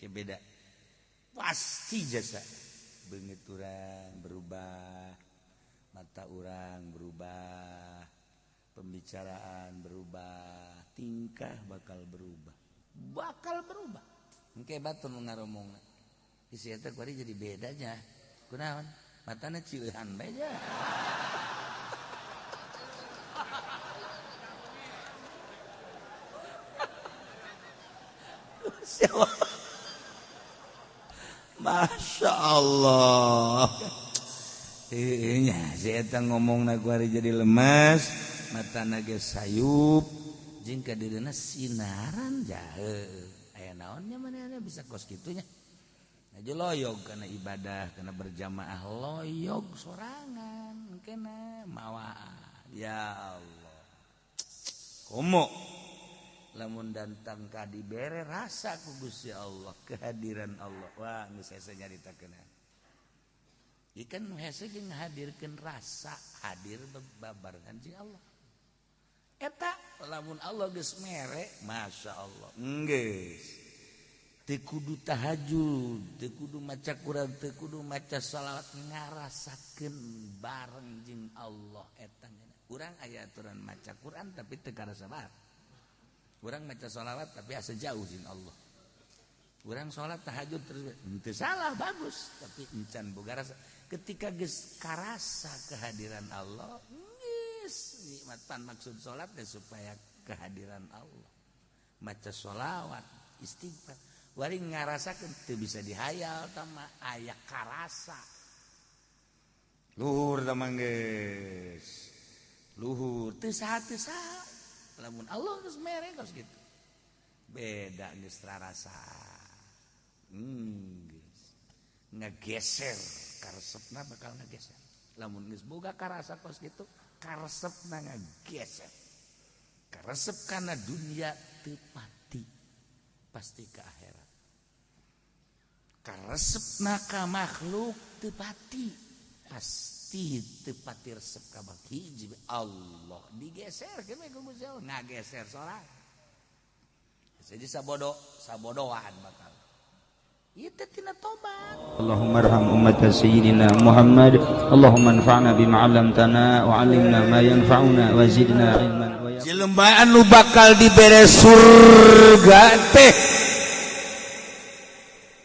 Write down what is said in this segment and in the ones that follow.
Ke beda. Pasti jasa beungeut urang berubah, mata urang berubah, pembicaraan berubah, tingkah bakal berubah. Bakal berubah. Engke batur nu ngaromongna. Isi eta kuari jadi bedanya. Kunaon? Matana cieuhan bae nya. Masya Allah. Nya si eta ngomongna kuari jadi lemes, matana geus sayup, jeung ka dirina sinaran jahe. Aya naonnya manehna bisa kos kitu nya. Aja loyog karena ibadah, karena berjamaah loyog sorangan kena mawaan. Ya Allah. Komo lamun datang ka dibere rasa ku Gusti Allah, kehadiran Allah. Wah, geus hese nyaritakeun. Ieu kan nu hese jeung ngahadirkeun rasa hadir babarengan jeung Allah. Eta lamun Allah geus mere, Masya Allah. Geus. Teu kudu tahajud, teu kudu maca Quran, teu kudu maca salawat, ngarasakeun bareng jeung Allah eta. Urang aya aturan maca Quran tapi teu karasa bareng. Urang maca salawat tapi asa jauh jeung Allah. Urang salat tahajud terus teu salah bagus, tapi encan boga rasa. Ketika geus karasa kehadiran Allah, geus nikmat pan maksud salat teh supaya kehadiran Allah. Maca salawat, istighfar. Wari ngarasakeun teu bisa dihayal tama aya karasa. Luhur tama geus. Luhur teu saha teu saha. Lamun Allah geus mere kos kitu. Beda geus rarasa. Geus. Ngageser karesepna bakal ngageser. Lamun geus boga karasa kos kitu, karesepna ngageser. Karesep kana dunia teu pati. Pasti ke akhirat. Karesepna ka makhluk teu pati. Pasti teu pati resep ka hiji Allah digeser ke ku Gusti Allah ngageser sorangan. Jadi sabodo sabodoan bakal. Ieu teh tina tobat. Allahumma arham ummat sayyidina Muhammad. Allahumma anfa'na bima 'allamtana wa 'allimna ma yanfa'una wa zidna ilman. Jelema anu bakal dibere surga teh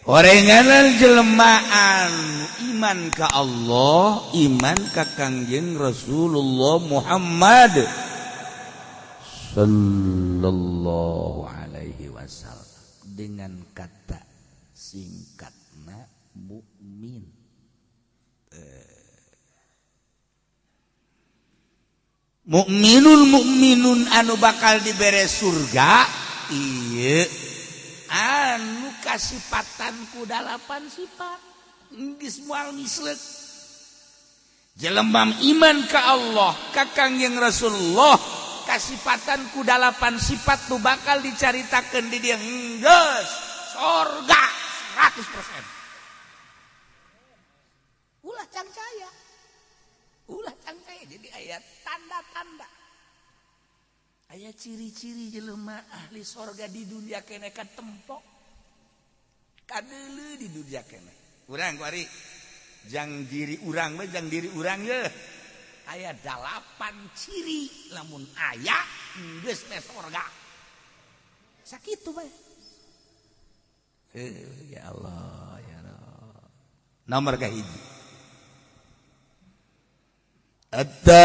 orenganan jelema anu iman ka Allah, iman ka Kangjeng Rasulullah Muhammad sallallahu alaihi wasallam dengan kata singkatna mukmin. Mukminun mukminun anu bakal dibere surga ieu anu kasipatan ku dalapan sifat geus moal misleuk. Jelema iman ka Allah, ka Kangjeng Rasulullah, kasipatan ku dalapan sifat nu bakal dicaritakeun di dieu geus surga 100%. Ulah cangcaya. Ulah cangcaya jadi ayat tanda-tanda. Aya ciri-ciri jelema ahli sorga di dunia kene katempok. Kadeuleu di dunia kene. Urang kuari jang diri urang mah jang diri urang ye. Aya 8 ciri lamun aya geus teh sorga. Sakitu bae. Ya Allah ya Rabb. Nomor kahiji. At-taibun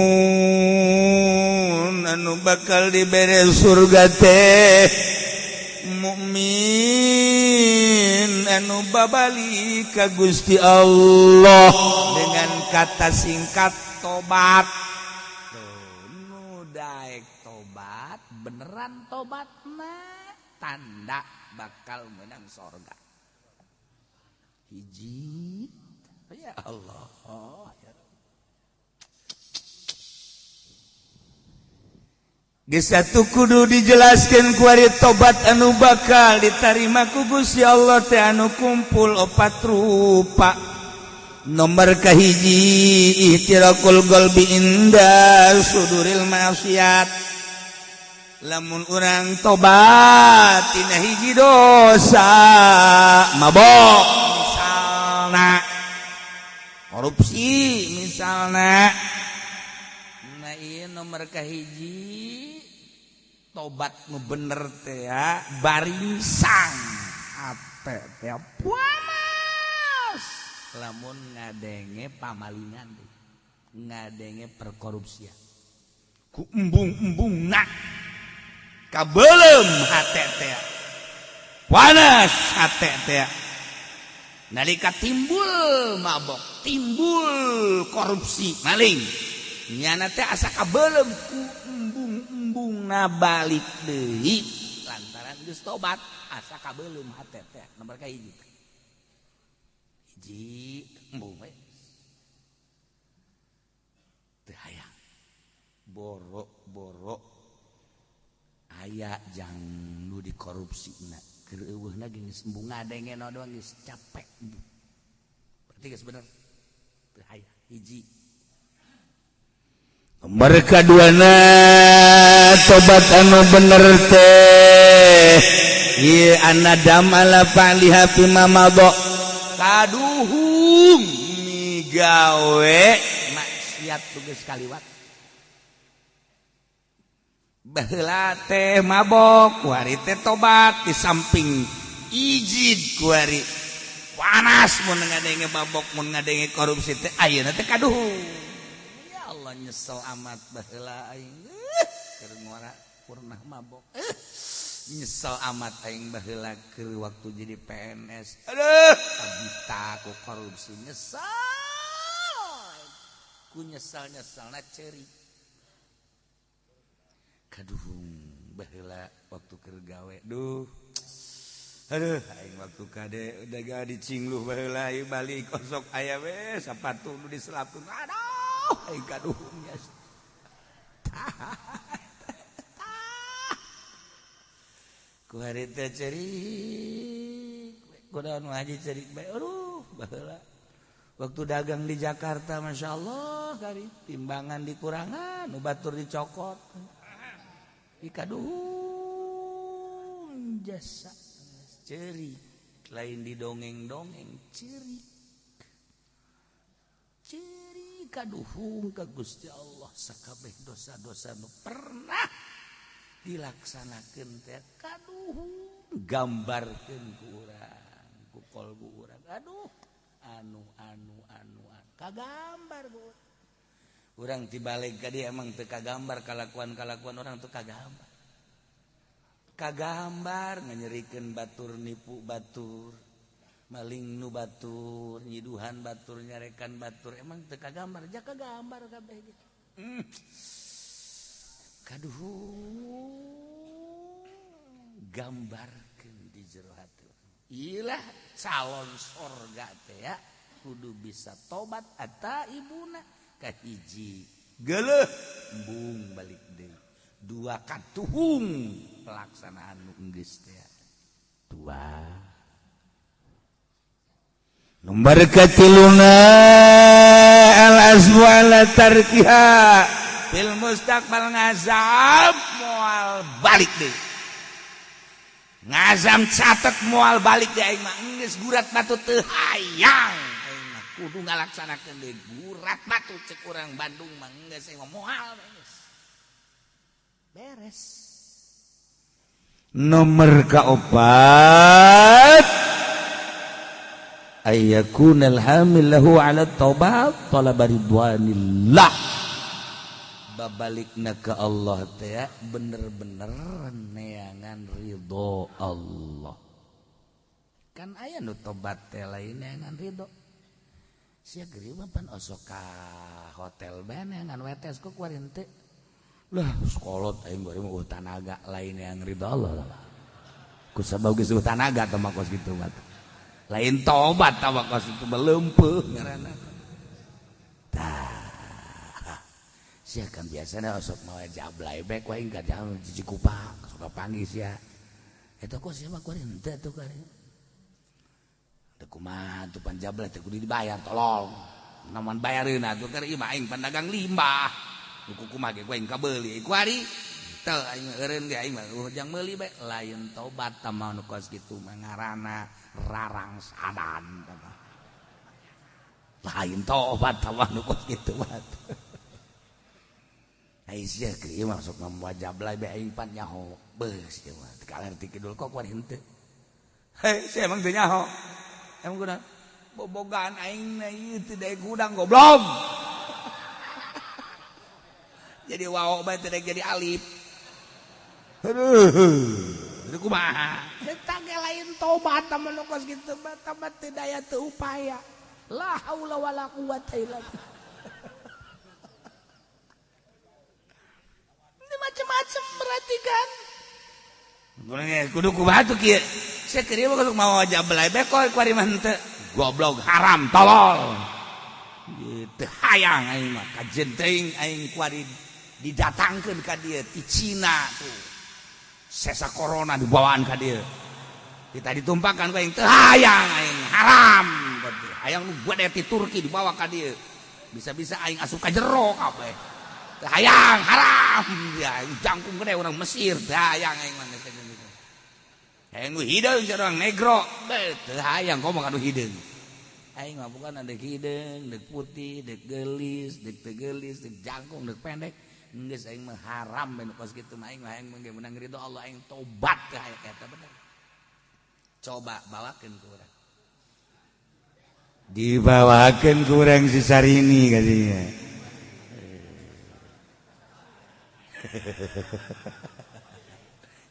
mukminun anu bakal dibere surga teh mukmin anu babali ka Gusti Allah dengan kata singkat tobat. Nu daek tobat beneran tobatna tanda bakal menang sorga. Hiji ya Allah ya. Geus atuh kudu dijelaskeun kuari tobat anu bakal ditarima ku Gusti Allah teh anu kumpul opat rupa. Nomor kahiji, ihtiraqul qalbi inda suduril maksiat. Lamun urang tobat tina hiji dosa, mabok misalna, korupsi misalna. Nah, iya, nomor kahiji tobat nu bener teh ya baringsang hate teh panas lamun ngadenge pamalingan, ngadenge perkorupsian, ku embung-embung nak kabelem hate teh panas hate teh. Nalika timbul mabok, timbul korupsi, maling, nyana teh asa kabelem ku embung-embung na balik deui lantaran geus tobat, asa kabelem hate teh. Nomor kahiji, hiji embung we teu hayang, boro-boro aya jang nu dikorupsi na keur eueuhna ge geus embung, ngadenge doang geus capek. Berarti geus bener teu hayang, hiji. Nomor kaduana, tobat anu bener teh ieu anadam ala fa'liha fima madha, kaduhung migawe maksiat tu geus kaliwat. Baheula teh mabok, kuari teh tobat, di samping ijid kuari panas mun ngadenge mabok, mun ngadenge korupsi teh, ayeuna teh kaduhung, ya Allah, nyesel amat baheula aing keur ngora pernah mabok, nyesel amat aing baheula keur waktu jadi PNS, aduh, kabita ku korupsi, nyesel ku nyesel nyeselna ceurik. Kaduhung baheula waktu keur gawe, duh, aduh, aing waktu kade udah gak dicingluh baheula ieu balik kosok aya we sapatu nu diselapkeun, aduh, aing kaduhung ya. Ku hari teh cerik, kunaon haji cerik bae, aduh, baheula waktu dagang di Jakarta, Masya Allah, kari timbangan dikurangan, nu batur dicokot. Dikaduhung jasa cerik, lain didongeng-dongeng, cerik cerik kaduhung ka Gusti Allah sakabeh dosa-dosa nu pernah dilaksanakeun teh kaduhung, gambarkeun ku urang, ku kolbu urang, aduh, anu anu anu, anu kagambar ku urang tibalik ka dia. Emang teu kagambar kalakuan-kalakuan orang teu kagambar, kagambar nganyerikeun batur, nipu batur, maling nu batur, nyiduhan batur, nyarekan batur, emang teu kagambar? Ja kagambar kabeh ge. Kaduhung gambarkeun di jero hati. Ilah calon sorga teh ya kudu bisa tobat ata ibuna. Kahiji geuleuh embung balik deui, dua katuhung pelaksanaan nu geus teh. Dua. Nomor katiluna, al azmu ala tarkiha fil mustaqbal, ngazam moal balik deui, ngazam catet moal balik deui, aing mah geus gurat batu teu hayang, aing mah kudu ngalaksanakeun deui, gurat batu cek urang Bandung mah, geus, aing mah moal geus beres. Nomor kaopat, ayyakunal hamil lahu ala taubat talaba ridwanillah, babalikna ke Allah teh bener-bener neangan ridho Allah. Kan aya nu tobat teh lain neangan ridho. Sia geuring mah pan osok ka hotel bae neangan wetes kok kuari teh lah sekolot aing bari mah tanaga, lain yang ridho Allah lah. Ku sabab geus tanaga teh mah kos kitu mah lain tobat tah kos itu melempeuh ngaranna. Tah sia kan biasana osok mawa jablay bae ku aing ka jam Cikupa suka panggih sia eta kok sia mah kuari henteu atuh kuari. Teu kumaha tuh panjablah teh kudu dibayar tolong. Namun bayareun atuh keur ieu mah aing pandagang limbah. Nu kumaha ge aing kabeuli ku ari. Teu aing eureun ge aing mah jang meuli bae lain tobat tah mah nu kos kitu mah ngaranna rarangsadan tah mah. Lain tobat tah mah nu kos kitu mah. Ai sia keur ieu mah sok ngamawa jablay bae aing pan nyaho. Beuh sia mah teu kalerti kidul kok kuari henteu. Hei, sia emang teu nyaho. Emang kunaon? Bobogaan aing na ieu teu daek hudang goblok. Jadi wawo bae teu daek jadi alif. Aduh, aduh kumaha? Eta ge lain tobat tah mah nu kos kitu mah tobat teu daya teu upaya. La haula wala quwata illa billah. Ini macam-macam berarti kan. Kudu kumaha tuh kieu. Sia keur ieu mah mawa jablay bae koe kuari mah henteu. Goblok haram tolol. Gitu hayang aing mah kajen teuing aing kuari didatangkeun ka dieu ti Cina tuh. Sesa corona dibawaan ka dieu. Kita ditumpahkan ku aing teu hayang aing haram. Hayang nu gede ti Turki dibawa ka dieu. Bisa-bisa aing asup ka jero kabeh. Teu hayang haram. Ya jangkung gede urang Mesir teu hayang aing mah geus kitu. Hayang nu hideung sia urang negro. Teu hayang komo ka nu hideung. Aing mah bukan deuk hideung, deuk putih, deuk geulis, deuk teu geulis, deuk jangkung, deuk pendek. Geus aing mah haram bae nu kos kitu mah aing mah hayang ge meunang ridho Allah aing tobat ka aya eta bener. Coba bawakeun ku urang. Dibawakeun ku urang si Sarini ka dieu.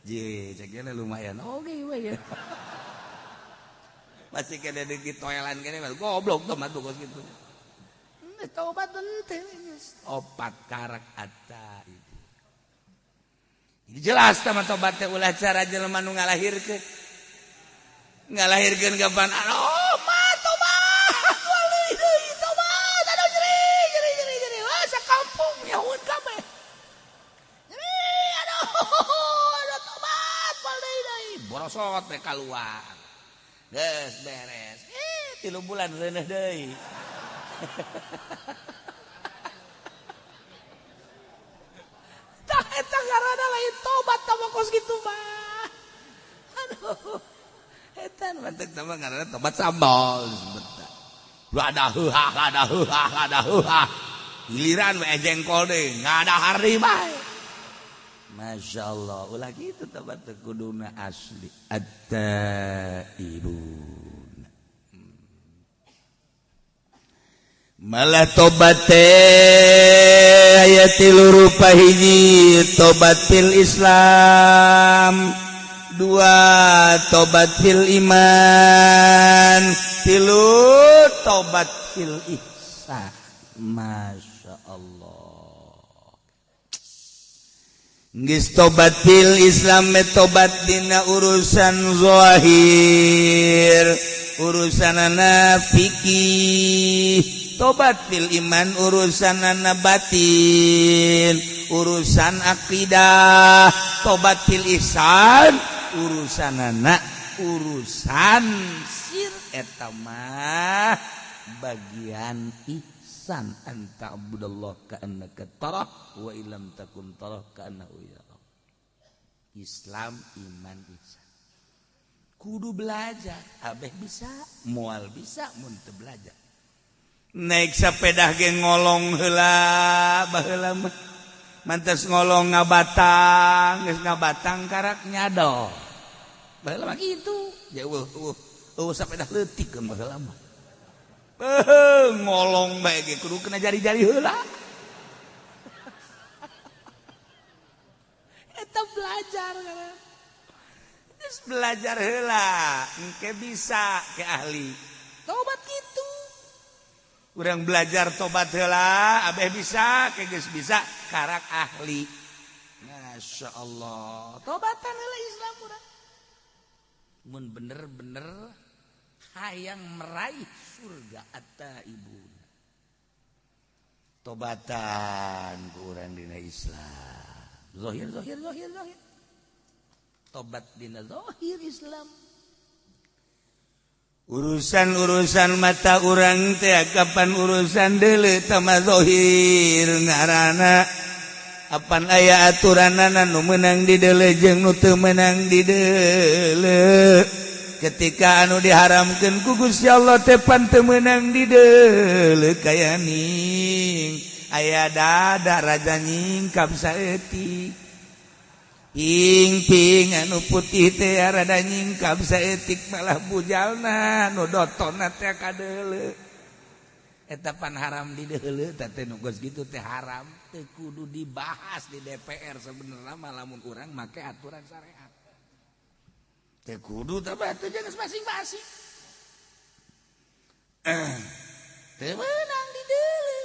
Ji, cek lumayan. Oke we ya. Masih kena di toilan kene goblok tuh mah kos kitu. Geus tobat henteu geus. Opat karak ata itu. Jadi jelas tah mah tobat teh ulah cara jelema nu ngalahirkeun. Ngalahirkeun kapan? Oh, mah tobat. Wali deui tobat. Aduh nyeri nyeri nyeri nyeri. Wah sakampung nyahueun kabeh. Nyeri aduh aduh tobat wali deui. Borosot we kaluar. Geus beres. 3 bulan reuneuh deui. Tah eta ngaranna lain tobat tah mah kos kitu mah. Aduh. Eta mantek tah mah ngaranna tobat sambal disebut. Lada heuhah lada heuhah lada heuhah. Giliran we jengkol deui, ngadahar deui bae. Masya Allah, ulah gitu tobat teh kuduna asli. At-taibun. Malah tobat teh aya tilu rupa hiji, tobat fil Islam, dua tobat fil iman, tilu tobat fil ihsan. Masya Allah. Geus tobat fil Islam tobat dina urusan zahir, urusanana fikih. Tobat fil iman urusanana batin, urusan akidah. Tobat fil ihsan urusanana urusan sir eta mah bagian ihsan. Anta abudallah ka'annaka tarah wa illam takun tarah ka'annahu yarah. Islam iman ihsan. Kudu belajar, abeh bisa, moal bisa mun teu belajar. Naik sepeda ge ngolong heula baheula mah. Mantes ngolong ngabatang, geus ngabatang karak nyadol. Baheula mah kitu. Ya eueuh sepeda leutik baheula mah. Ngolong bae ge kudu kena jari-jari heula. Eta belajar kan. Geus belajar heula, engke bisa ke ahli. Tobat kitu. Urang belajar tobat heula, abeh bisa, ke geus bisa karak ahli. Masya Allah. Tobatan heula Islam urang. Mun bener-bener hayang meraih surga at-taibun. Tobatan ku urang dina Islam. Zahir zahir zahir zahir. Tobat dina zahir Islam. Urusan-urusan mata urang teh kapan urusan deuleu tama zahir ngaranna apan aya aturanana nu meunang di deuleu jeung nu teu meunang di deuleu. Ketika anu diharamkeun ku Gusti Allah teh pan teu meunang di deuleu kaya ning aya dada raja nyingkap saeutik. Ping-ping anu putih teh rada nyingkap saeutik malah bujalna nu dotonna teh kadeuleu. Eta pan haram di deuleu teh teh nu geus kitu teh haram teu kudu dibahas di DPR sebenarnya mah lamun urang make aturan syariat. Teu kudu teh batu jeung masing-masing. Teu meunang di deuleu.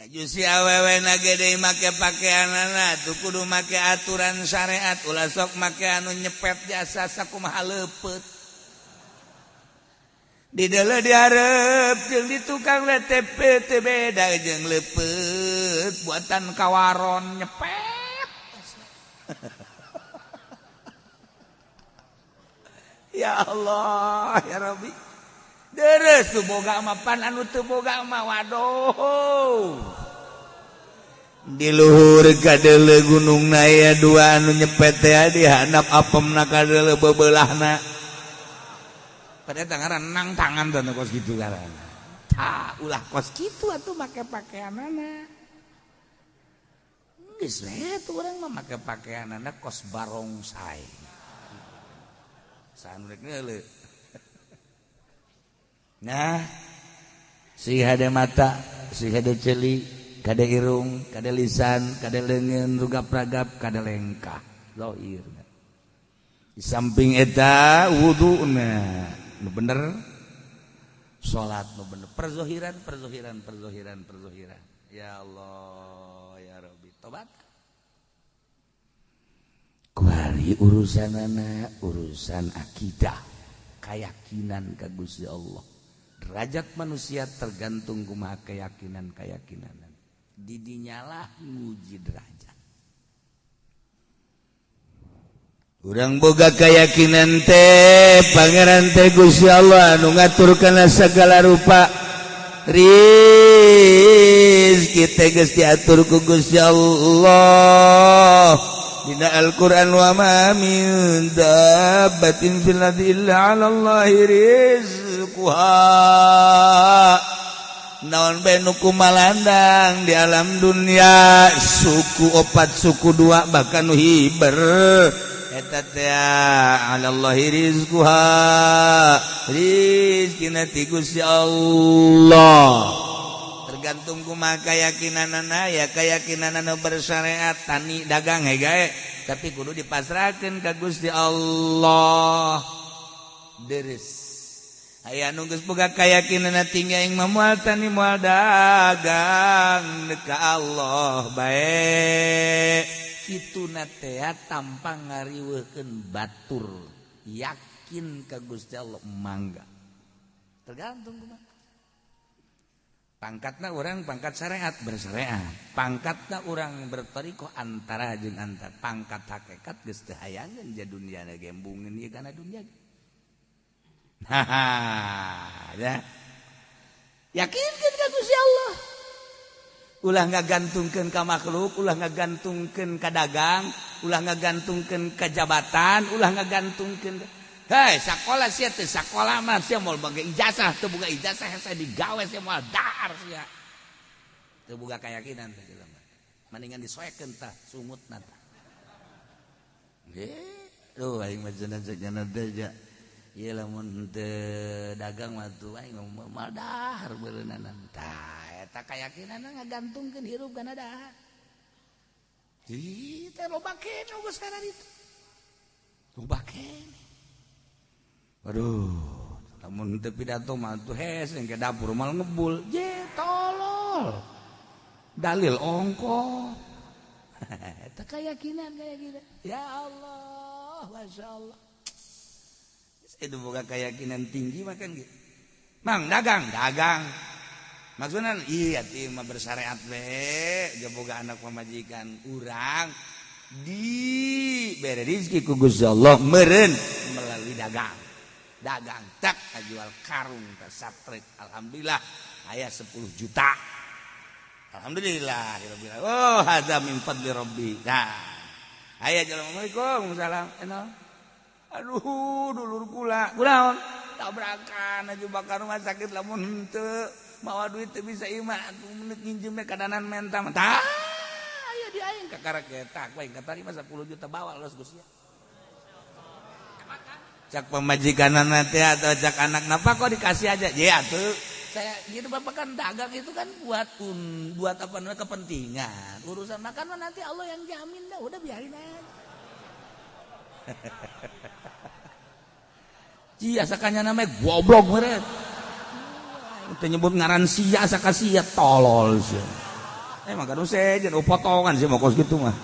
Si awewe na gede make pakaianana tuh kudu make aturan syariat ulah sok make anu nyepet jasa sakumaha leupeut. Di deuleu dihareup jeung di tukang LTP teu beda jeung leupeut buatan kawaron nyepet. Ya Allah ya Rabbi. Deres tuh boga mah pan anu teu boga mah waduh. Di luhur kadeuleu gunung na aya dua anu nyepet teh di handap apemna kadeuleu bebeulahna. Padahal tangan nang tangan teh kos kitu ngaranna. Tah ulah kos kitu atuh make pakaianana. Geus we tuh urang mah make pakaianana kos barongsai. Saha nu rek neuleu. Nah, si hade mata, si hade celi, kade irung, kade lisan, kade leungeun, rugap-ragap, kade lengkah. Zahir. Di samping eta wuduna nu bener, salat nu bener, perzohiran, perzohiran, perzohiran, perzohiran. Ya Allah, ya Rabbi, tobat. Kuari urusanana urusan akidah, keyakinan ka Gusti Allah. Derajat manusia tergantung kumaha keyakinan-keyakinan. Didinyalah nguji derajat. Urang boga keyakinan teh pangeran teh Gusti Allah anu ngatur kana segala rupa. Rizki teh geus diatur ku Gusti Allah. Dina Al-Qur'an wa ma min dabbatin fil ardi illa 'ala Allahi rizquha. Naon bae nu kumalandang di alam dunia suku opat suku dua bahkan nu hiber eta teh 'ala Allahi rizquha rizkina ti Gusti Allah. Tergantung kumaha keyakinanana ya keyakinanana bersyariat tani dagang he gae tapi kudu dipasrahkeun ka Gusti Allah. Deres aya nu geus boga keyakinanna tinggi aing mah moal tani moal dagang ka Allah bae. Kituna teh tanpa ngariweuhkeun batur yakin ka Gusti Allah mangga. Tergantung kumaha. Pangkatna orang pangkat syariat bersyariat, pangkatna orang bertorikoh antara jeung antara, pangkat hakikat geus teu hayangeun ja dunia na gembungeun ieu kana dunia. Nah, ya. Yakinkeun ka Gusti Allah. Ulah ngagantungkeun ka makhluk, ulah ngagantungkeun ka dagang, ulah ngagantungkeun ka jabatan, ulah ngagantungkeun. Hei, sakola sia teh sakola mah sia moal boga ijazah, teu boga ijazah saya digawe sia moal dahar sia. Teu boga keyakinan teh jelema. Mendingan disoekeun tah sungutna tah. Duh aing mah cenah teh ja. Ieu lamun teu dagang mah tuh aing moal dahar beureunanan. Tah eta keyakinanna ngagantungkeun hirup kana dahar. Ih, teh loba keneh geus kana ditu. Loba keneh. Waduh, lamun teu pidato mah tuh hes ke dapur mal ngebul. Je tolol. Dalil ongko. Eta keyakinan kayak gitu. Ya Allah, Masya Allah. Itu boga keyakinan tinggi makan gitu. Mang dagang, dagang. Maksudnya iya ti mah bersyariat we, ge boga anak pamajikan urang di bere rezeki ku Gusti Allah meureun melalui dagang. Dagang tak jual karung teh satrek. Alhamdulillah aya 10 juta. Alhamdulillah. Oh, hadza min fadli rabbi. Nah, aya assalamualaikum salam. Aduh, dulur kula. Kunaon? Tabrakan aja bakal rumah sakit lamun henteu mawa duit teu bisa imah atuh menit nginjem kadanan menta. Tah, aya di aing kakara ketak we katarima 10 juta bawa los Gusti. Cak pemajikanana teh atau cak anak napa kok dikasih aja? Ya atuh. Saya gitu bapak kan dagang itu kan buat buat apa namanya kepentingan. Urusan makan mah nanti Allah yang jamin dah, udah biarin aja. Cia sakanya namanya goblok meureun. Teu nyebut ngaran sia saka sia tolol sia. Emang kan sejen potongan sih mau kos gitu mah.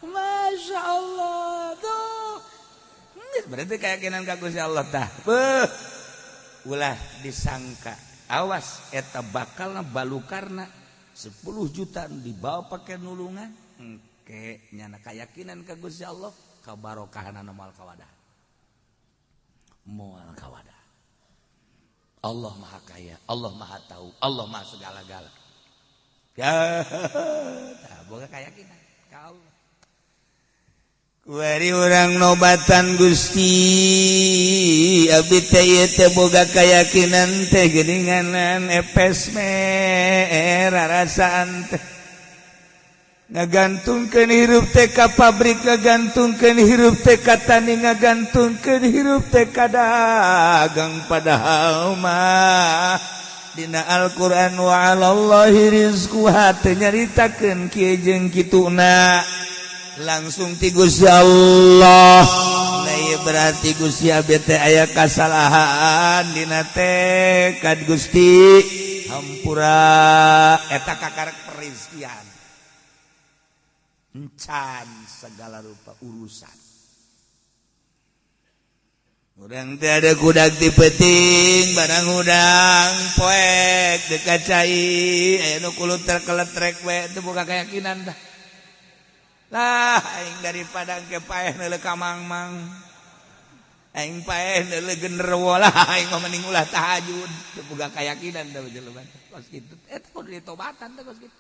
Masya Allah tuh. Berarti keyakinan ka Gusti Allah tah. Beuh. Ulah disangka. Awas eta bakalna balukarna 10 juta dibawa pakai nulungan. Engke nyana keyakinan ka Gusti Allah kabarokahanana moal kawadah. Moal kawadah. Allah Maha Kaya, Allah Maha Tahu, Allah Maha segala-gala. Ya, tah boga keyakinan ka Allah. Kuari urang nobatan Gusti abdi teh ieu teh boga keyakinan teh geuninganan epes merah rasaan teh ngagantungkeun hirup teh ka pabrik, ngagantungkeun hirup teh ka tani, ngagantungkeun hirup teh ka dagang, padahal mah dina Al-Qur'an wa 'alallahi rizquha teh nyaritakeun kieu jeung kituna langsung ti Gusti Allah. Nah ieu berarti Gusti abdi teh aya kasalahan dina tekad Gusti hampura eta kakarek perizkian encan segala rupa urusan. Urang teh ada kudak ti peuting barang hudang poek dekat cai aya nu kuluter keletrek we teu boga keyakinan tah. Lah aing daripada engke paeh neuleuh ka mangmang, aing paeh neuleuh genderuwo lah aing mah mending ulah tahajud. Teu boga keyakinan tah jelema kos kitu. Eta kudu ditobatan teh kos kitu.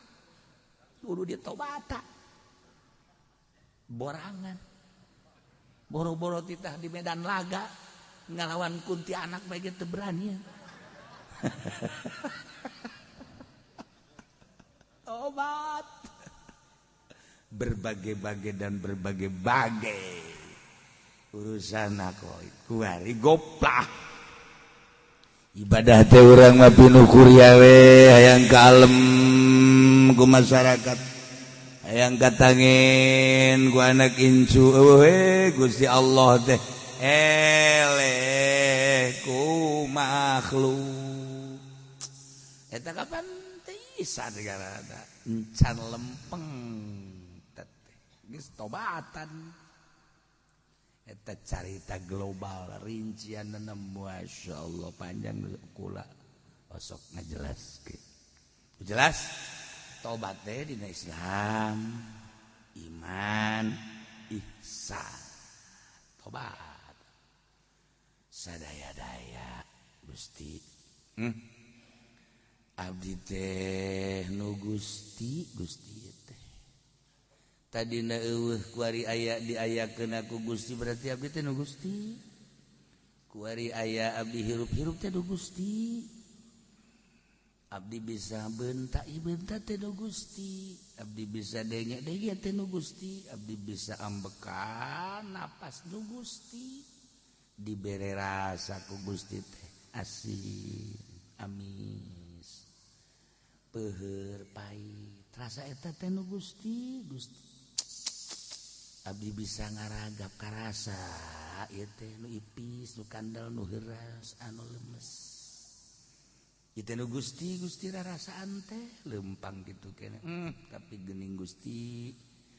Kudu ditobatan. Borangan. Boro-boro titah di medan laga ngalawan kuntianak bae ge teu berani. Tobat. Berbagai-bagai dan berbagai-bagai urusan aku kuari goplah ibadah teh urang mah pinuh kuria we hayang kalem ku masyarakat, hayang katangin ku anak incu we Gusti Allah teh eleh ku makhluk eta kapan teh isa negara encan lempeng geus tobatan. Eta carita global rincian Masya Allah panjang kula osok ngajelaskeun. Jelas tobat teh dina Islam, iman, ihsan. Tobat. Sadaya-daya Gusti. Abdi teh nu Gusti, Gusti teh. Tadina eueuh kuari aya diayakeun ku Gusti berarti abdi teh nu Gusti. Kuari aya abdi hirup-hirup teh nu Gusti. Abdi bisa bentak bentak teh nu Gusti. Abdi bisa denge-denge teh nu Gusti. Abdi bisa ambekan napas nu Gusti. Dibere rasa ku Gusti teh asin, amis, peuheur, pahit. Rasa eta teh nu Gusti, Gusti. Abdi bisa ngaragap karasa ieu teh nu ipis, nu kandel, nu heuras, anu lemes. Ieu teh nu Gusti, Gusti rarasaan teh lempang kitu keneh. Tapi geuning Gusti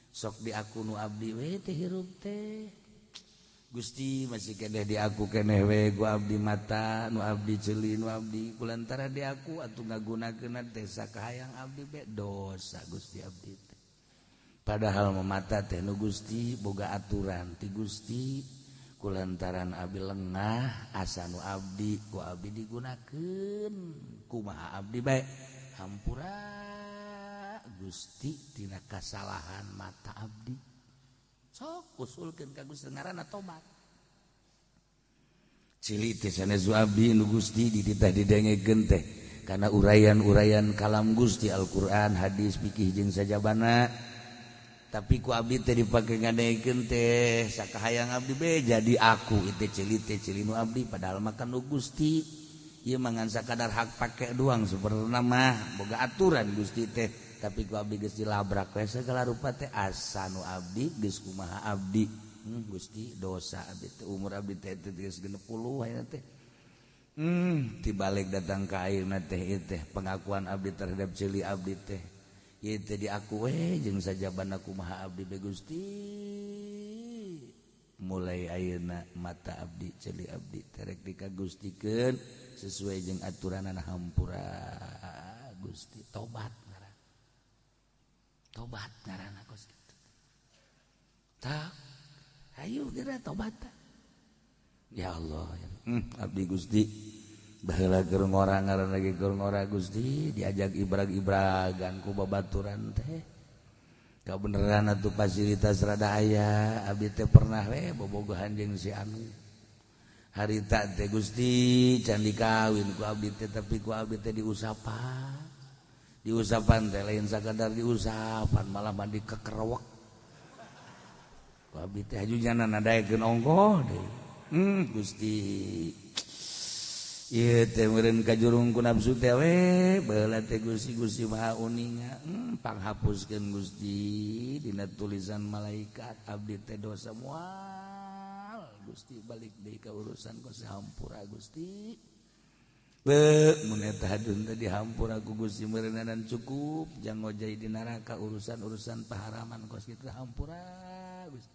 sok di aku nu abdi we teh hirup teh. Gusti masih keneh di aku keneh we ku abdi mata, nu abdi ceuli, nu abdi kulantara di aku atuh ngagunakeun teh sakahayang abdi be dosa Gusti abdi teh. Padahal memata teh nu Gusti boga aturan ti Gusti kulantaran abdi lengah asa nu abdi ku abdi digunakeun kumaha abdi bae hampura Gusti tina kasalahan mata abdi sok usulkeun ka Gusti ngaranna tobat cili teh sanes abdi nu Gusti dititah didengekeun teh kana uraian-uraian kalam Gusti Al-Qur'an hadis fikih jeung sajabana tapi ku abdi teh dipake ngadengekeun teh sakahayang abdi be jadi aku itu cili teh cili nu abdi padahal mah kan nu Gusti ieu mah ngan sakadar hak pake doang sebenarna mah boga aturan Gusti teh tapi ku abdi geus dilabrak we sagala rupa teh asa nu abdi geus kumaha abdi Gusti dosa abdi teh umur abdi teh geus 60 ayeuna teh tibalik datang ka ayeuna teh ieu teh pengakuan abdi terhadap cili abdi teh ieu teh diaku we jeung sajabana kumaha abdi be Gusti mulai ayeuna mata abdi ceuli abdi terek dikagustikeun sesuai jeung aturanana hampura Gusti tobat ngaran tobat ngaranna kos kitu tak ayo geura tobat ya Allah abdi Gusti baheula keur ngora ngaran lagi keur ngora Gusti diajak ibrag-ibragan ku babaturan teh kabeneran atuh fasilitas rada aya abdi teh pernah we bobogohan jeung si anu harita teh Gusti can dikawin ku abdi teh tapi ku abdi teh diusapan diusapan teh lain sakadar diusapan malah mandi kekerewek ku abdi teh hajujana nadaekeun ongkoh deui Gusti ieu teh meureun kajurung ku nafsu teh we baheula teh Gusti Gusti Maha Uninga panghapuskeun Gusti dina tulisan malaikat abdi teh dosa moal Gusti balik deui ka urusan ku hampura Gusti be mun eta hadun teh dihampura ku Gusti meureunanan cukup jang ngojay di neraka urusan-urusan paharaman kos kitu hampura Gusti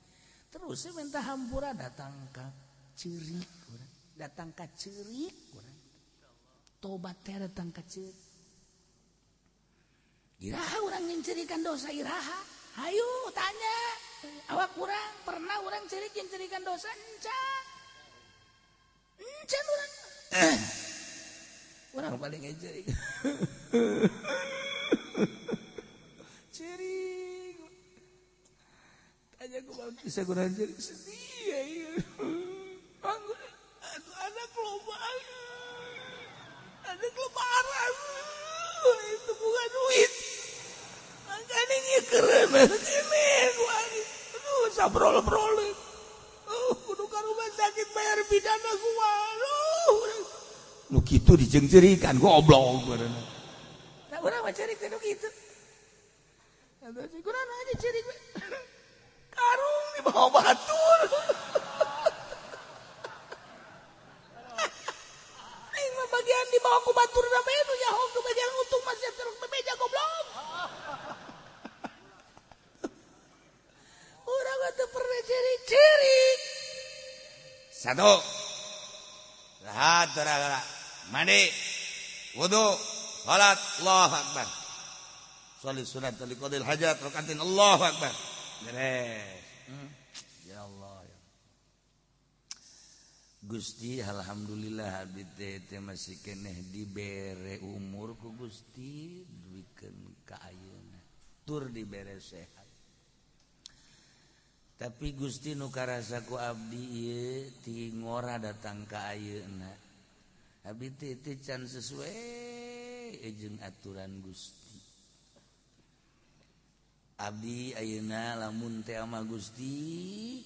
terus minta hampura datang ka ceurik urang datang ka ceurik urang tobat teh datang ka ceurik iraha urang nyencerikan dosa iraha hayu tanya awak urang pernah urang ceurik nyencerikan dosa encan encan urang urang paling ngecerik ceurik tanya ku bisa kurang ceurik sedih ya anak loba anak lebaran itu bukan duit makanya nyekeren ini aduh sabrol-brol kudu ka rumah sakit bayar pidana gua aduh nu kitu dijengcerikan goblok badanna tah urang mah cerik teh nu kitu atuh kurang aja cerik karung di bawah batur bagian di bawah ku batur sampe nu nyaho ke bagian untung masih terus bebeja goblok. Urang mah teu pernah ciri-ciri. Satu. Rahat mandi, wudu, salat, Allahu akbar. Shalat sunat liqadil hajat rakaatin Allahu akbar. Beres. Ya Allah. Gusti alhamdulillah abdi teh masih keneh dibere umur ku Gusti duikeun ka ayeuna tur dibere sehat tapi Gusti nu karasa ku abdi ieu ti ngora datang ka ayeuna abdi teh can sesuai jeung aturan Gusti abdi ayeuna lamun teh ama Gusti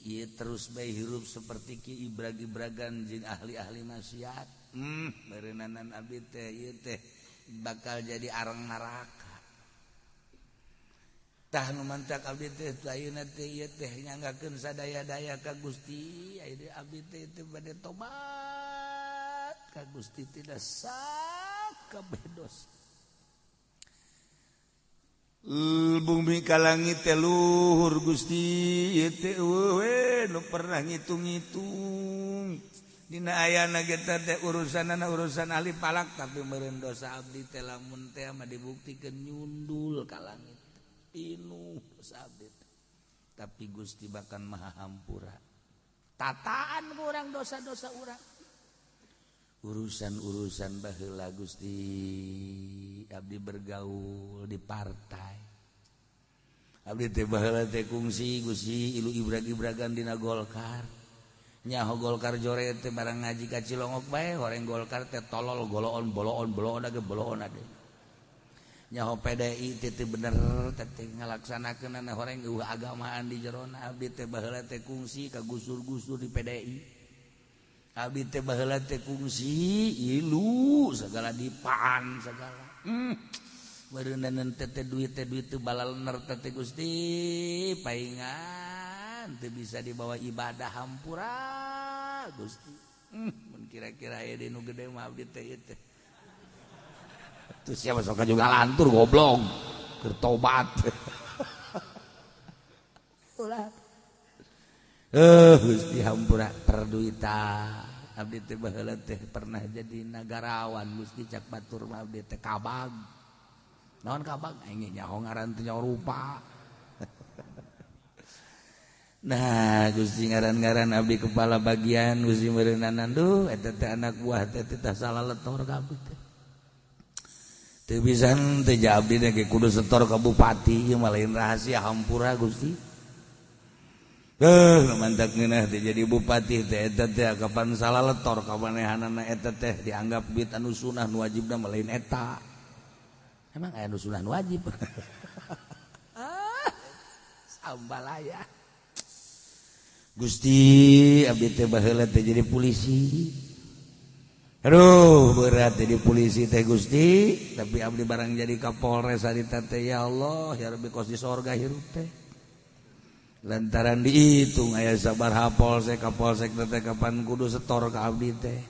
ieu terus bae hirup seperti ki ibrag-ibragan jeung ahli-ahli maksiat beureunanan abdi teh ieu teh bakal jadi arang neraka tah nu mantak abdi teh ayeuna teh ieu teh nyanggakeun sadaya-daya ka Gusti ayeuna abdi teh teu bade tobat ka Gusti tidak sakabeh dosa bumi ka langit teh luhur Gusti ieu teh eueuh nu pernah ngitung-ngitung dina ayana ge teh urusanana urusan ahli palak tapi meureun dosa abdi teh lamun teh mah dibuktikeun nyundul ka langit Inu dosa abdi. Tapi Gusti bahkan maha hampura. Tataan urang dosa-dosa urang. Urusan-urusan baheula Gusti abdi bergaul di partai. Abdi teh baheula teh kungsi Gusti ilu ibrag-ibragan dina Golkar. Nyaho Golkar jore teh barang ngaji ka Cilongok bae horeng Golkar teh tolol goloon boloon boloon age boloon ade. Nyaho PDI teh teu bener teh ngalaksanakeunana horeng eueuh agamaan di jerona. Abdi teh baheula teh kungsi ka gusur-gusur di PDI. Abdi teh baheula teh kungsi ilu segala dipaan segala. Beureunan teh duit teh balalener teh Gusti paingan teu bisa dibawa ibadah hampura Gusti. Mun kira-kira aya di nu gede mah abdi teh ieu teh. Tuh siapa sok juga lantur goblok keur tobat. Ulah. Gusti hampura perduitan. Abdi teh baheula teh pernah jadi nagarawan Gusti cak batur mah abdi teh kabag. Naon kabag aing nyaho ngaran teh nyaho rupa. Nah Gusti ngaran-ngaran abdi kepala bagian Gusti meureunanan duh eta teh anak buah teh teh salah letor kabeh teh. Teu bisa teh abdi teh kudu setor ka bupati ieu mah lain rahasia hampura Gusti. Mantak ngeunah teh jadi bupati teh eta teh kapan salah letor ka manehanana eta teh dianggap duit anu sunah nu wajibna mah lain eta. Emang aya nu sunah nu wajib. Ah, sambalaya. Gusti abdi teh baheula teh jadi polisi. Aduh berat jadi polisi teh Gusti, tapi abdi barang jadi Kapolres harita teh ya Allah ya Rabbi kos di sorga hirup teh. Lantaran dihitung aya sabaraha polsek kapolsek teh kapan kudu setor ka abdi teh.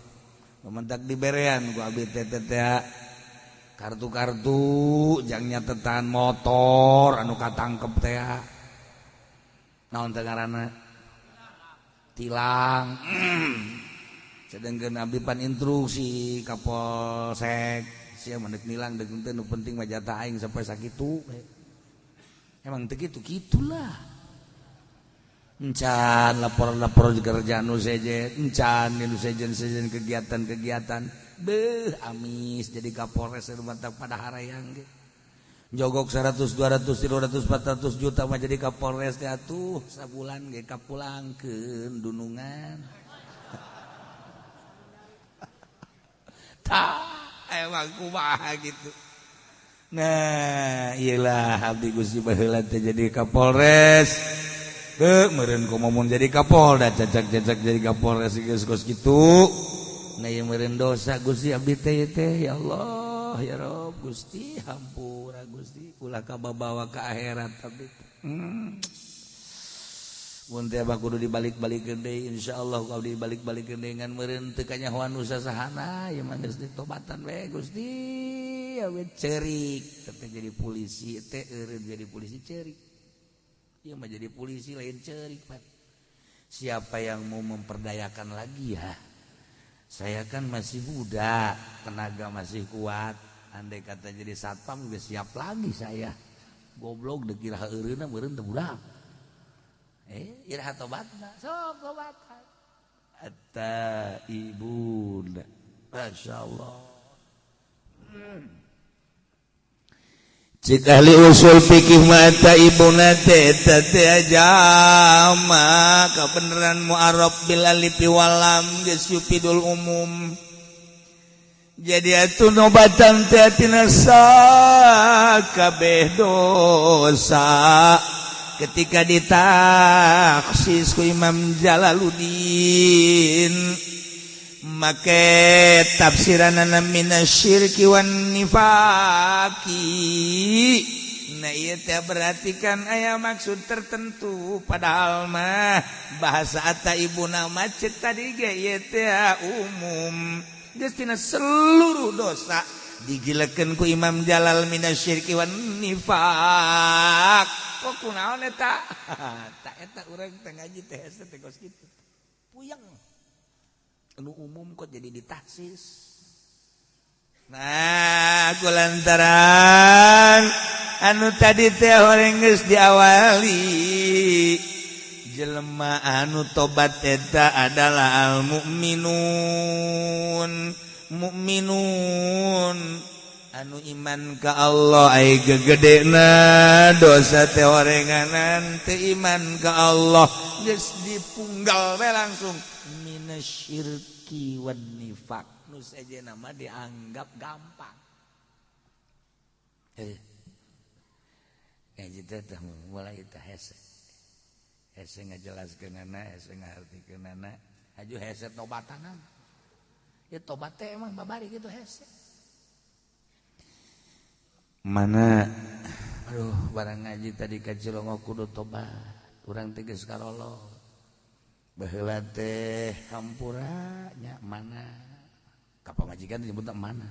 Mementak diberean ku abdi teh teh kartu-kartu jang nyatetan motor anu katangkep teh. Naon teh ngaranna? Tilang. Sedangkan abdi pan instruksi kapolsek sia mah deuk nilang deuk teu nu penting mah jatah aing sampai sakitu. Emang teu kitu kitulah. Encan lapor-lapor kerjaan nu sejen, encan nu sejen-sejen kegiatan-kegiatan. Beuh amis jadi Kapolres mantap pada harayang ge. Jogok 100, 200, 300, 400 juta mah jadi Kapolres teh atuh sabulan ge kapulangkeun dunungan. Tah emang kumaha gitu. Nah, iyalah abdi Gusti baheula teh jadi Kapolres. Beuh meureun komo mun jadi Kapolda cacak-cacak jadi Kapolres geus kos kitu. Nah ieu meureun dosa Gusti abdi teh teh ya Allah ya Rob Gusti hampura Gusti ulah kababawa ka akhirat abdi. Mun teh abah kudu dibalik-balikeun deui insyaallah ku abdi dibalik-balikeun deui ngan meureun teu kanyahoan nu sasahana ieu mah geus ditobatan we Gusti awe ceurik teh jadi polisi teh eureun jadi polisi ceurik. Ieu mah jadi polisi lain ceurik Pak. Siapa yang mau memperdayakan lagi ya? Saya kan masih muda, tenaga masih kuat. Andai kata jadi satpam juga siap lagi saya. Goblok deuk iraha eureunna meureun teu budak. Iraha tobatna, sok tobatan. Atta ibuna. Masyaallah. Cik ahli usul fikih mah atta ibuna teh eta teh jama kabeneran mu'arab bil alif wal lam geus yufidul umum. Jadi atuh nobatan teh tina sakabeh dosa ketika ditaksis ku Imam Jalaluddin make tafsiranana minasyirki wan nifaqi. Nah ieu teh berarti kan aya maksud tertentu padahal mah bahasa ata ibuna macet tadi ge ieu teh umum geus tina seluruh dosa digilekeun ku Imam Jalal minasyirki wan nifaq. Kok kunaon eta? Ta eta urang teh ngaji teh hese teh kos kitu. Puyeng. Anu umum kok jadi ditaksis. Nah, kulantaran anu tadi teh horeng geus diawali jelema anu tobat eta adalah al mukminun mukminun anu iman ka Allah ai gegedena dosa teh horenganan teu iman ka Allah geus dipunggal we langsung minasyirki wan nifaq nu sejenna mah dianggap gampang. Ngaji teh mulai teh hese hese ngajelaskeunana hese ngahartikeunana haju hese tobatana ya tobat teh emang babari gitu hese mana aduh barang ngaji tadi ka Cilongok kudu tobat urang teh geus karolo baheula teh hampura nya mana ka pamajikan disebutna mana